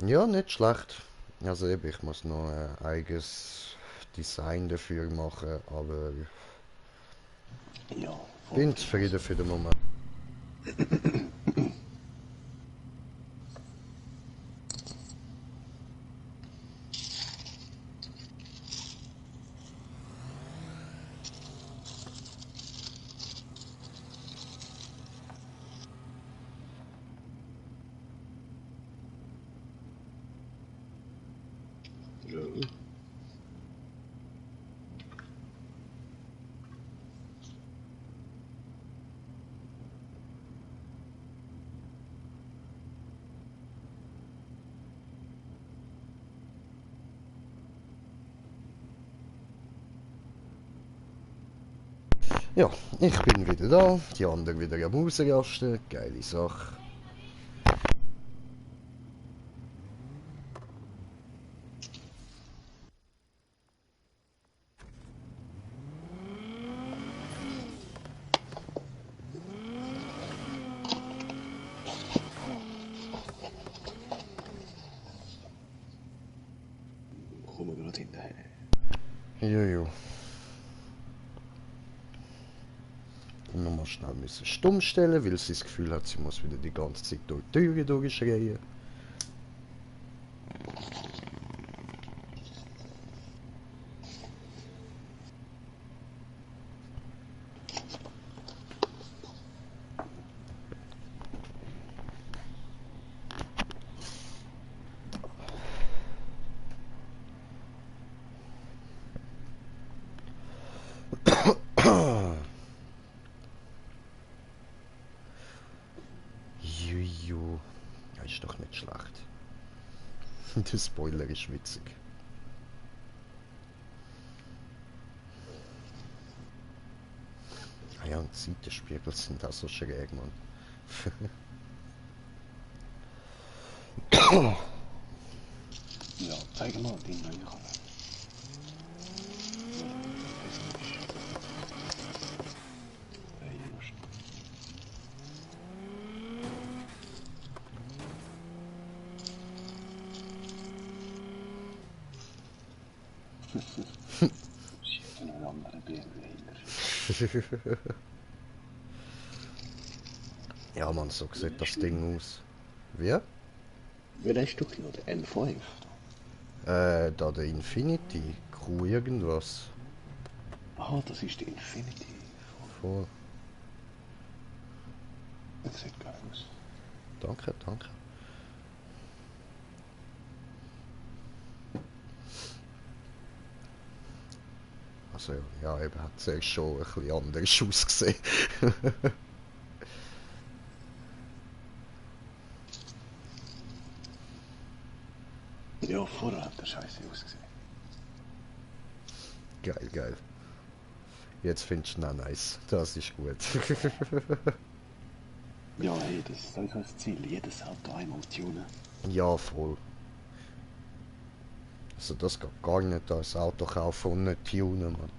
Ja, nicht schlecht. Also eben, ich muss noch ein eigenes Design dafür machen, aber Ja, ich bin zufrieden für den Moment. ja. Ja, ich bin wieder da, die anderen wieder am Rausrasten, geile Sache. Kommen wir gerade hinterher. Jojo. Und nochmal schnell müssen stumm stellen, weil sie das Gefühl hat, sie muss wieder die ganze Zeit durch die Türe durchschreien. Juju. Ja, ist doch nicht schlecht. Der Spoiler ist witzig. Ah ja, und die Seitenspiegel sind auch so schräg, Mann. Ja, zeig mal die neue Kamera. Shit, een andere BMW hinter. Ja, Mann, so sieht das Ding aus. Wie? Wie hast du genommen? Der N5? Da der Infinity. Q irgendwas. Ah, das ist die Infinity. Voll. Das sieht geil aus. Danke, danke. Also ja, eben hat zuerst schon ein bisschen anders ausgesehen. Ja, vorher hat der Scheiße ausgesehen. Geil, geil. Jetzt findest du ihn auch nice. Das ist gut. Ja, hey, das ist das Ziel. Jedes Auto einmal tunen. Ja, voll. Also das geht gar nicht als Auto kaufen und nicht tunen, Mann.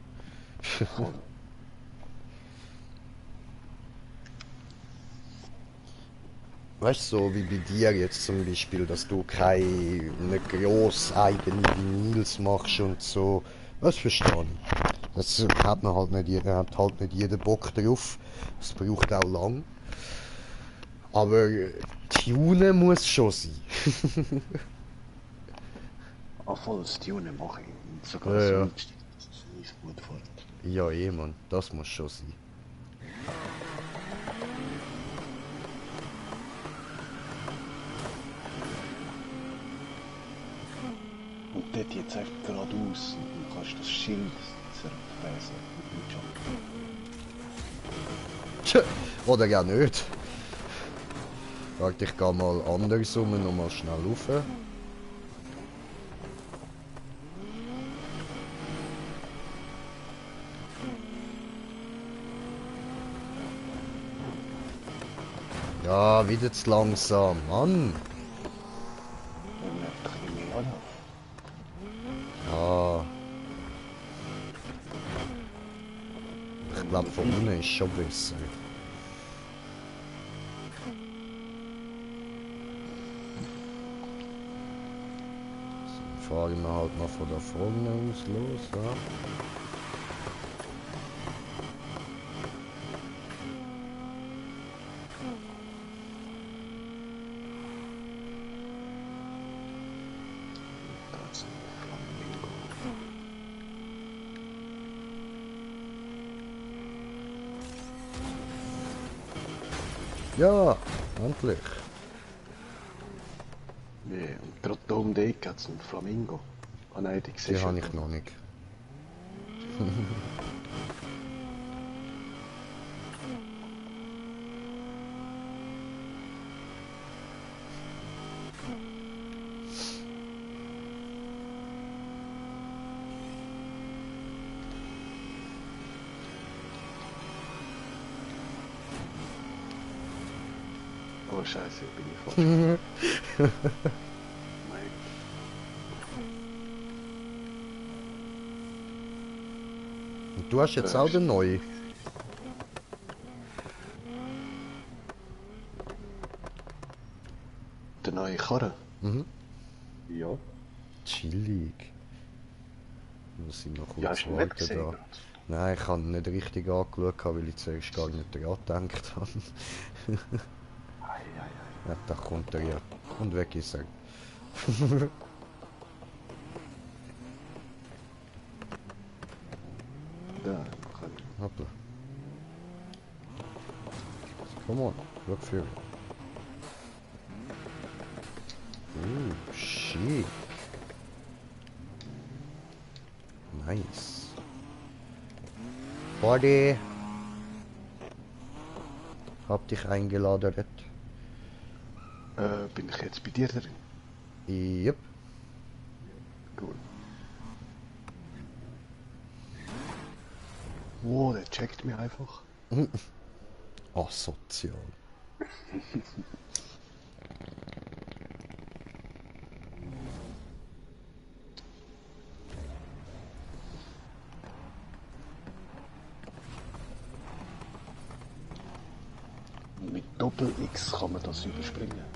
Voll. Weißt du, so wie bei dir jetzt zum Beispiel, dass du keine nicht gross eigene Vinyls machst und so. Das verstehe ich. Das hat man halt nicht, hat halt nicht jeder Bock drauf. Das braucht auch lang. Aber tunen muss schon sein. Auch volles Tunen mache ich. Und sogar Ja, so ja. Einstieg, dass es nicht gut fährt. Ja, eh, Mann. Das muss schon sein. Und dort jetzt einfach geradeaus und du kannst das Schild zerfräsen mit dem Jump. Tja, oder ja nicht. Warte, ich gehe mal andersrum noch mal schnell rauf. Ja, wieder zu langsam, Mann. Wenn man einfach ein bisschen mehr anläuft. Ja. Ich glaube, von unten ist schon besser. So, fahren wir halt mal von da vorne aus los, ja. Da ist ein Flamingo. Ja, endlich. Nee, und gerade da um die Ecke hat es einen Flamingo. Ah nein, die Die siehst habe du ich noch nicht. Oh Scheiße, bin ich falsch. Nein. Und du hast jetzt auch den neuen. Der neue Karre? Mhm. Ja. Chillig. Muss ich noch kurz Ja, hast du ihn nicht warten gesehen? da. Nein, ich habe ihn nicht richtig angeschaut, weil ich zuerst gar nicht daran gedacht habe. Ei. Ja, da kommt er ja. Und weg ist er. Da, kann ich. Hoppla. Come on, look für. Schick. Nice. Party. Hab dich eingeladen. Bin ich jetzt bei dir drin? Yep. Cool. Wow, der checkt mich einfach. Asozial. Mit Doppel-X kann man das überspringen.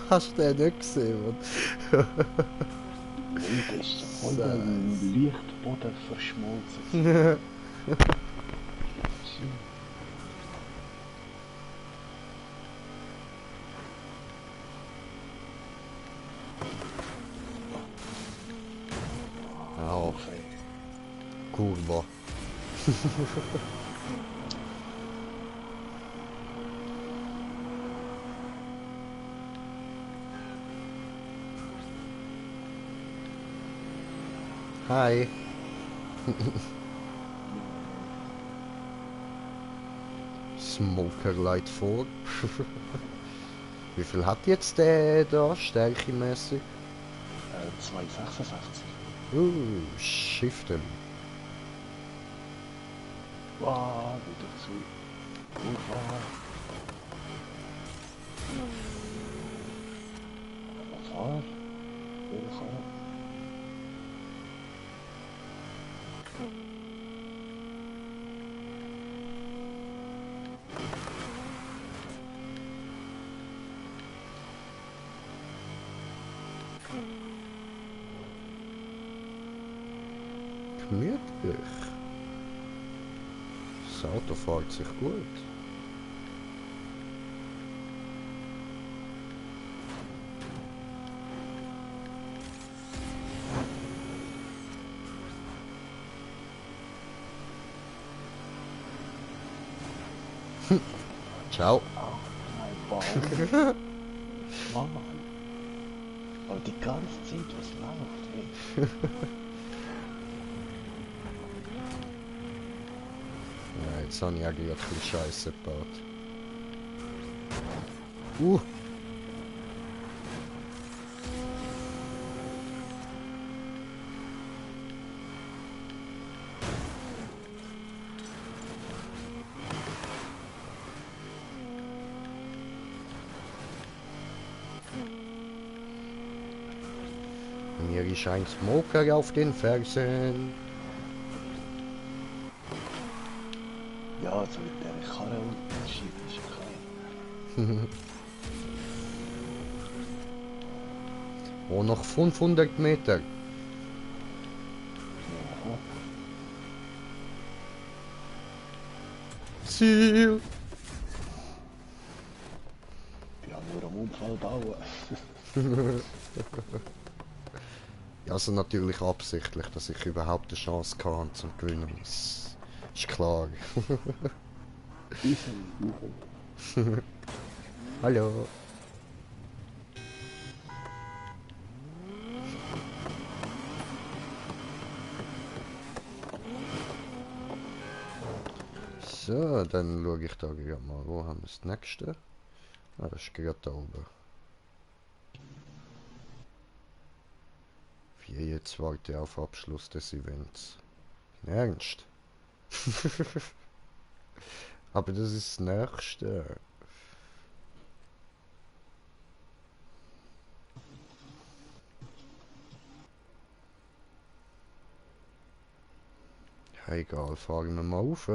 Hast du den nicht gesehen, Mann? Nee, der ist voll im Lichtboden verschmolzen. Au, kurwa. Hi. Smoker Light vor. Wie viel hat jetzt der da, stärkemäßig? 266. Shiften. Wow, wieder zu. Kurva. Was war? Welcher? Gemütlich. Das Auto fährt sich gut. Ciao. Mein Bauch. Mann. Aber die ganze Zeit, was läuft, ey. Ja, jetzt habe ich eigentlich ein bisschen Scheiße gebaut. Mir ist ein Smoker auf den Fersen. Ja, also mit der Karre und dem Schiff ist klar. Oh, noch 500 Meter. Ja. Ziel. Ja, nur am Unfall bauen. Ja, also natürlich absichtlich, dass ich überhaupt eine Chance kann zum Gewinnen. Das ist klar. Hallo. So, dann schaue ich da gerade mal, wo haben wir das nächste? Ah, das ist gerade da oben. Wie jetzt warte ich auf Abschluss des Events. Im Ernst? Aber das ist das nächste. Ja, egal, fahren wir mal rauf.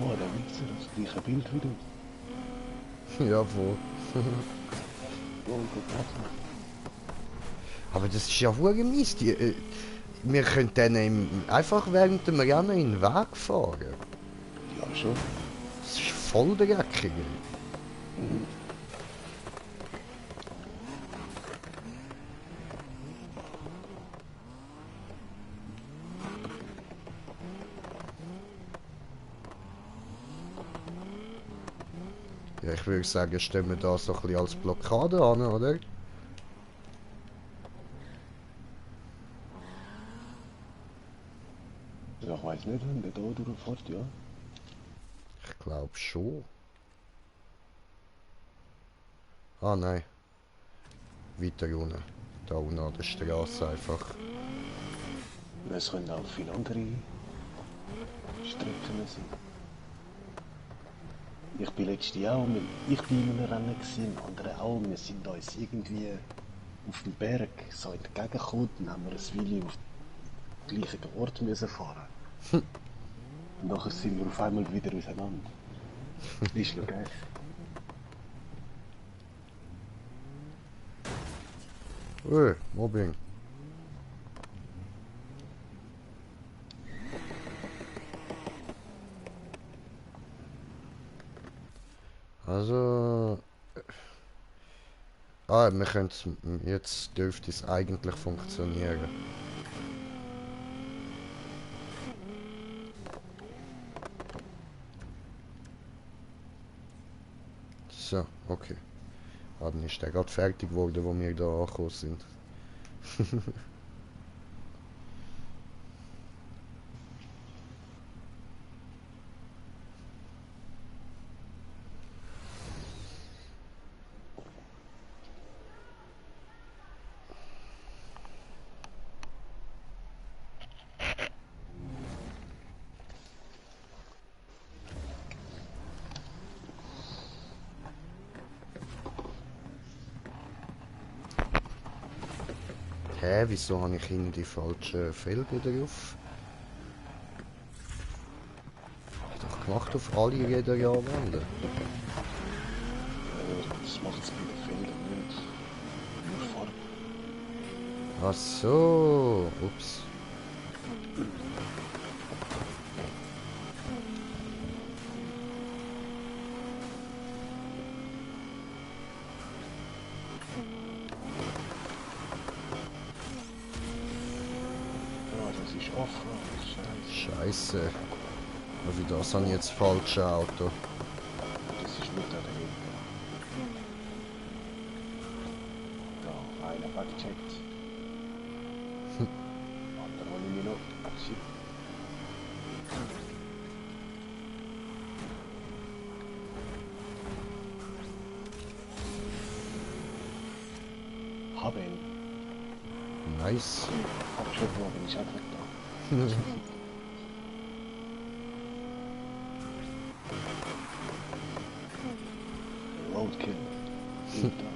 Oh, der Wichser, das gleiche Bild wie du. Ja, wo? Oh, guck mal. Aber das ist ja wohl mies. Wir können denen einfach während dem Rennen in den Weg fahren. Ja, schon. Das ist voll dreckig. Ja, ich würde sagen, stellen wir da so ein bisschen als Blockade an, oder? Ja, ich weiß nicht, wenn der da durchfährt, ja. Ich glaube schon. Ah nein. Weiter unten. Da unten an der Straße einfach. Es können auch viele andere Strecken sein. Ich bin letztes Jahr auch ich bin in einem Rennen gewesen, andere auch. Wir sind uns irgendwie auf dem Berg so entgegengekommen und haben wir ein Weile auf den gleichen Ort müssen fahren. Und nachher sind wir auf einmal wieder auseinander. Ist noch geil. Mobbing. Also... Ah, wir können jetzt dürfte es eigentlich funktionieren. So, okay. Ah, dann ist der gerade fertig geworden, wo wir da angekommen sind. Hä, wieso habe ich irgendwie die falschen Felder drauf? Hab ich doch gemacht auf alle Räder ja anwenden. Das macht es bei den Feldern nicht. Nur Farbe. Ach so, ups. Ja, das ist offen. Scheiße. Scheiße. Also das habe ich jetzt falsche Auto. Das ist nicht da dahinter. Da, einer weggecheckt. Andere hole ich mir noch. Shit. Hab ihn. Nice. Hab schon bin ich einfach da. Roadkill. Hinter.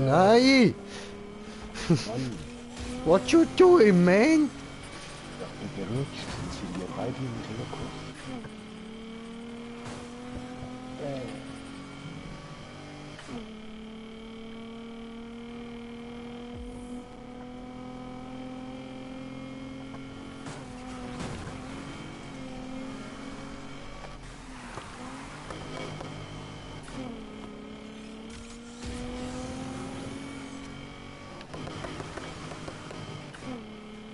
Nein! Mann, What you doing, man? ich bin gerutscht und sind wir beide nicht hingekommen.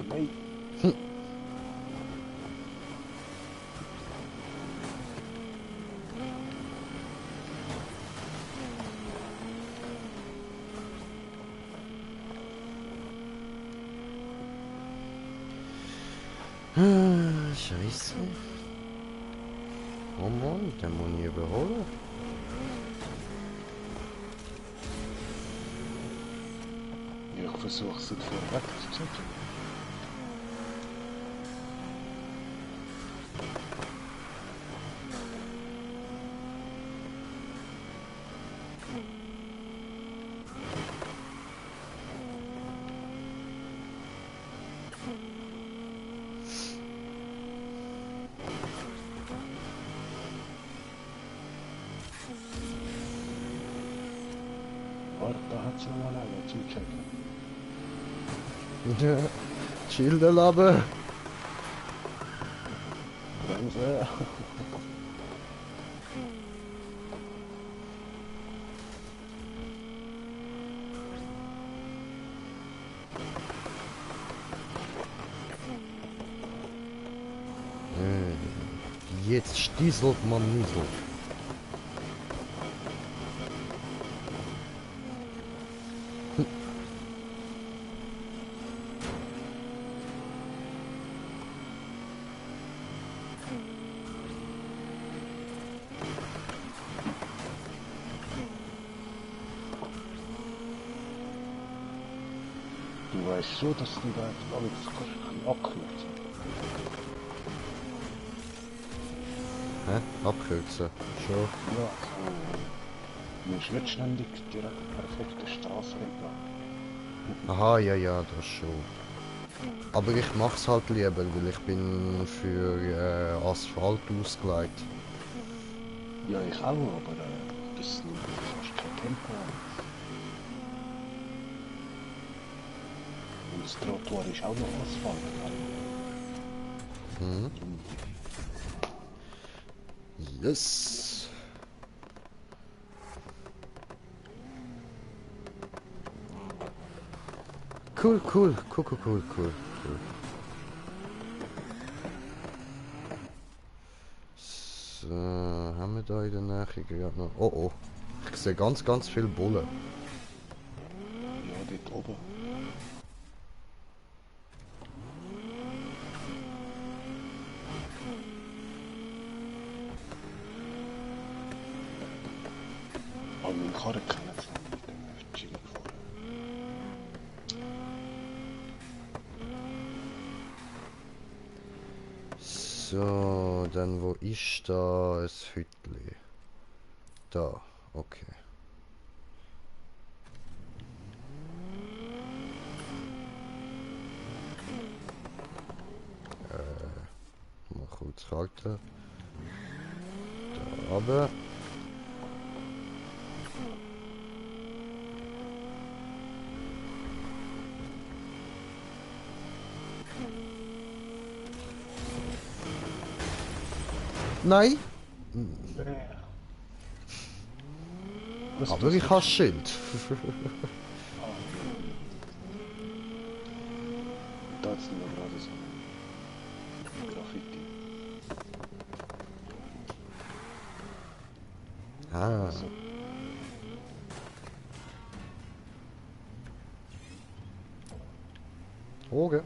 Nein. Scheiße. Oh Mann, den muss ich überholen. Ich versuche es vorweg zu checken. Warte, da hat es nochmal einer zu checken. Chill der Labe. Bremse. Jetzt stieselt man Niesel. weißt schon, dass du da alles abkürzen Hä? Abkürzen? Schon? Ja, du musst nicht ständig direkt perfekte Straße entlang. Aha, ja, ja, das schon. Aber ich mach's halt lieber, weil ich bin für Asphalt ausgelegt. Ja, ich auch, aber das nimmt fast kein Tempo an. Und das Trottoir ist auch noch Asphalt. Mhm. Yes. Cool, cool, cool, cool, cool, cool, cool. So, haben wir da in der Nähe gerade noch... Oh oh, ich sehe ganz, ganz viele Bullen. Ja, dort oben. Aber meinen Karren kennen sie noch nicht, den Chili gefahren. So, dann wo ist da ein Hütli? Da, okay. Mal kurz halten. Da runter. Nein, Was aber ich habe Schild. Da ist nur gerade so ein Graffiti. Ah, So. okay.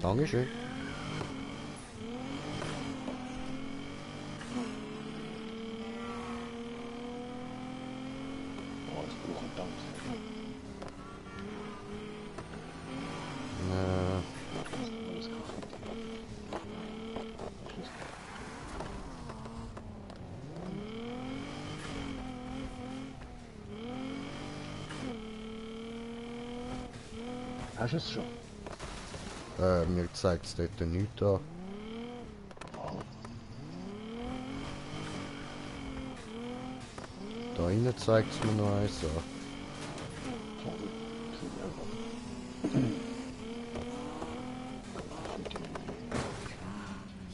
Dankeschön. Oh, ich brauche einen Tank. Alles Graffiti. Hast du es schon? Mir zeigt es dort nichts an. Da rein zeigt es mir noch eins an.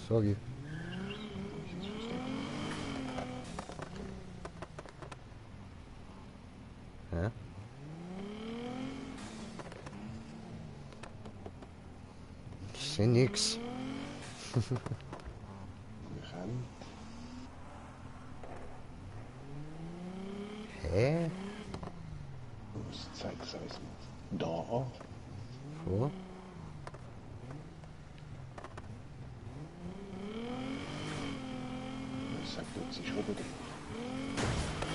Sorry. Hä? Ich sehe nix. Wir können. Hä? Ich zeig's euch mal. Da. Wo? Ich sag dir, sie ist oben.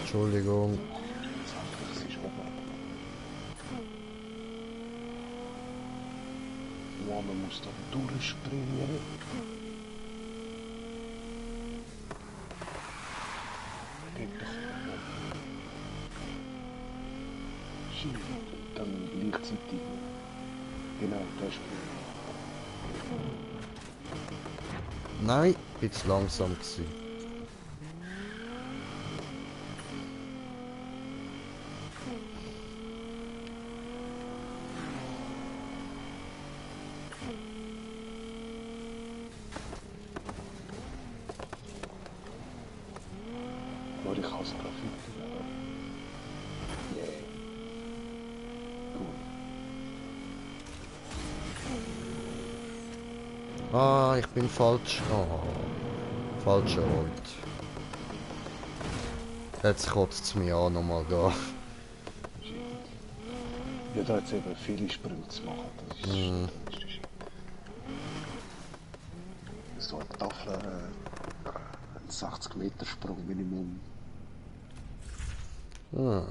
Entschuldigung. Ich sag dir, sie ist oben. Wow, man muss da durchspringen. Geht doch. Schieb. Dann gleichzeitig. Genau, da ist Nein, bin zu langsam gewesen. Nur ich hasse Graffiti. Yeah. Gut. Ah, ich bin falsch. Oh, falscher Ort. Jetzt kotzt es mich an, nochmal da. Shit. Ja, da jetzt eben viele Sprünge zu machen, das ist, das ist shit. So eine Tafel, ein 60 Meter Sprung Minimum. Ah.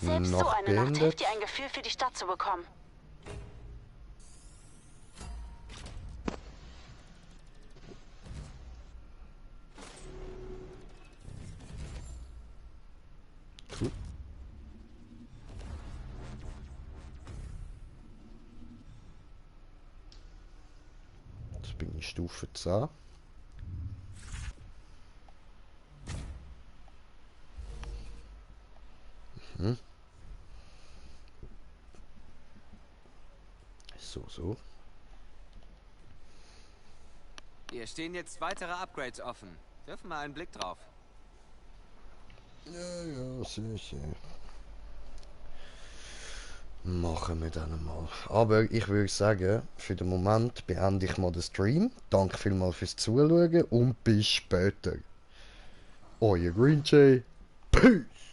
Selbst so eine Nacht Nachbeendet. hilft dir ein Gefühl für die Stadt zu bekommen. Stufe 10. Mhm. So. Hier stehen jetzt weitere Upgrades offen. Wirf mal einen Blick drauf. Ja, sicher. Machen wir dann mal. Aber ich würde sagen, für den Moment beende ich mal den Stream. Danke vielmals fürs Zuschauen und bis später. Euer Green Jay. Peace!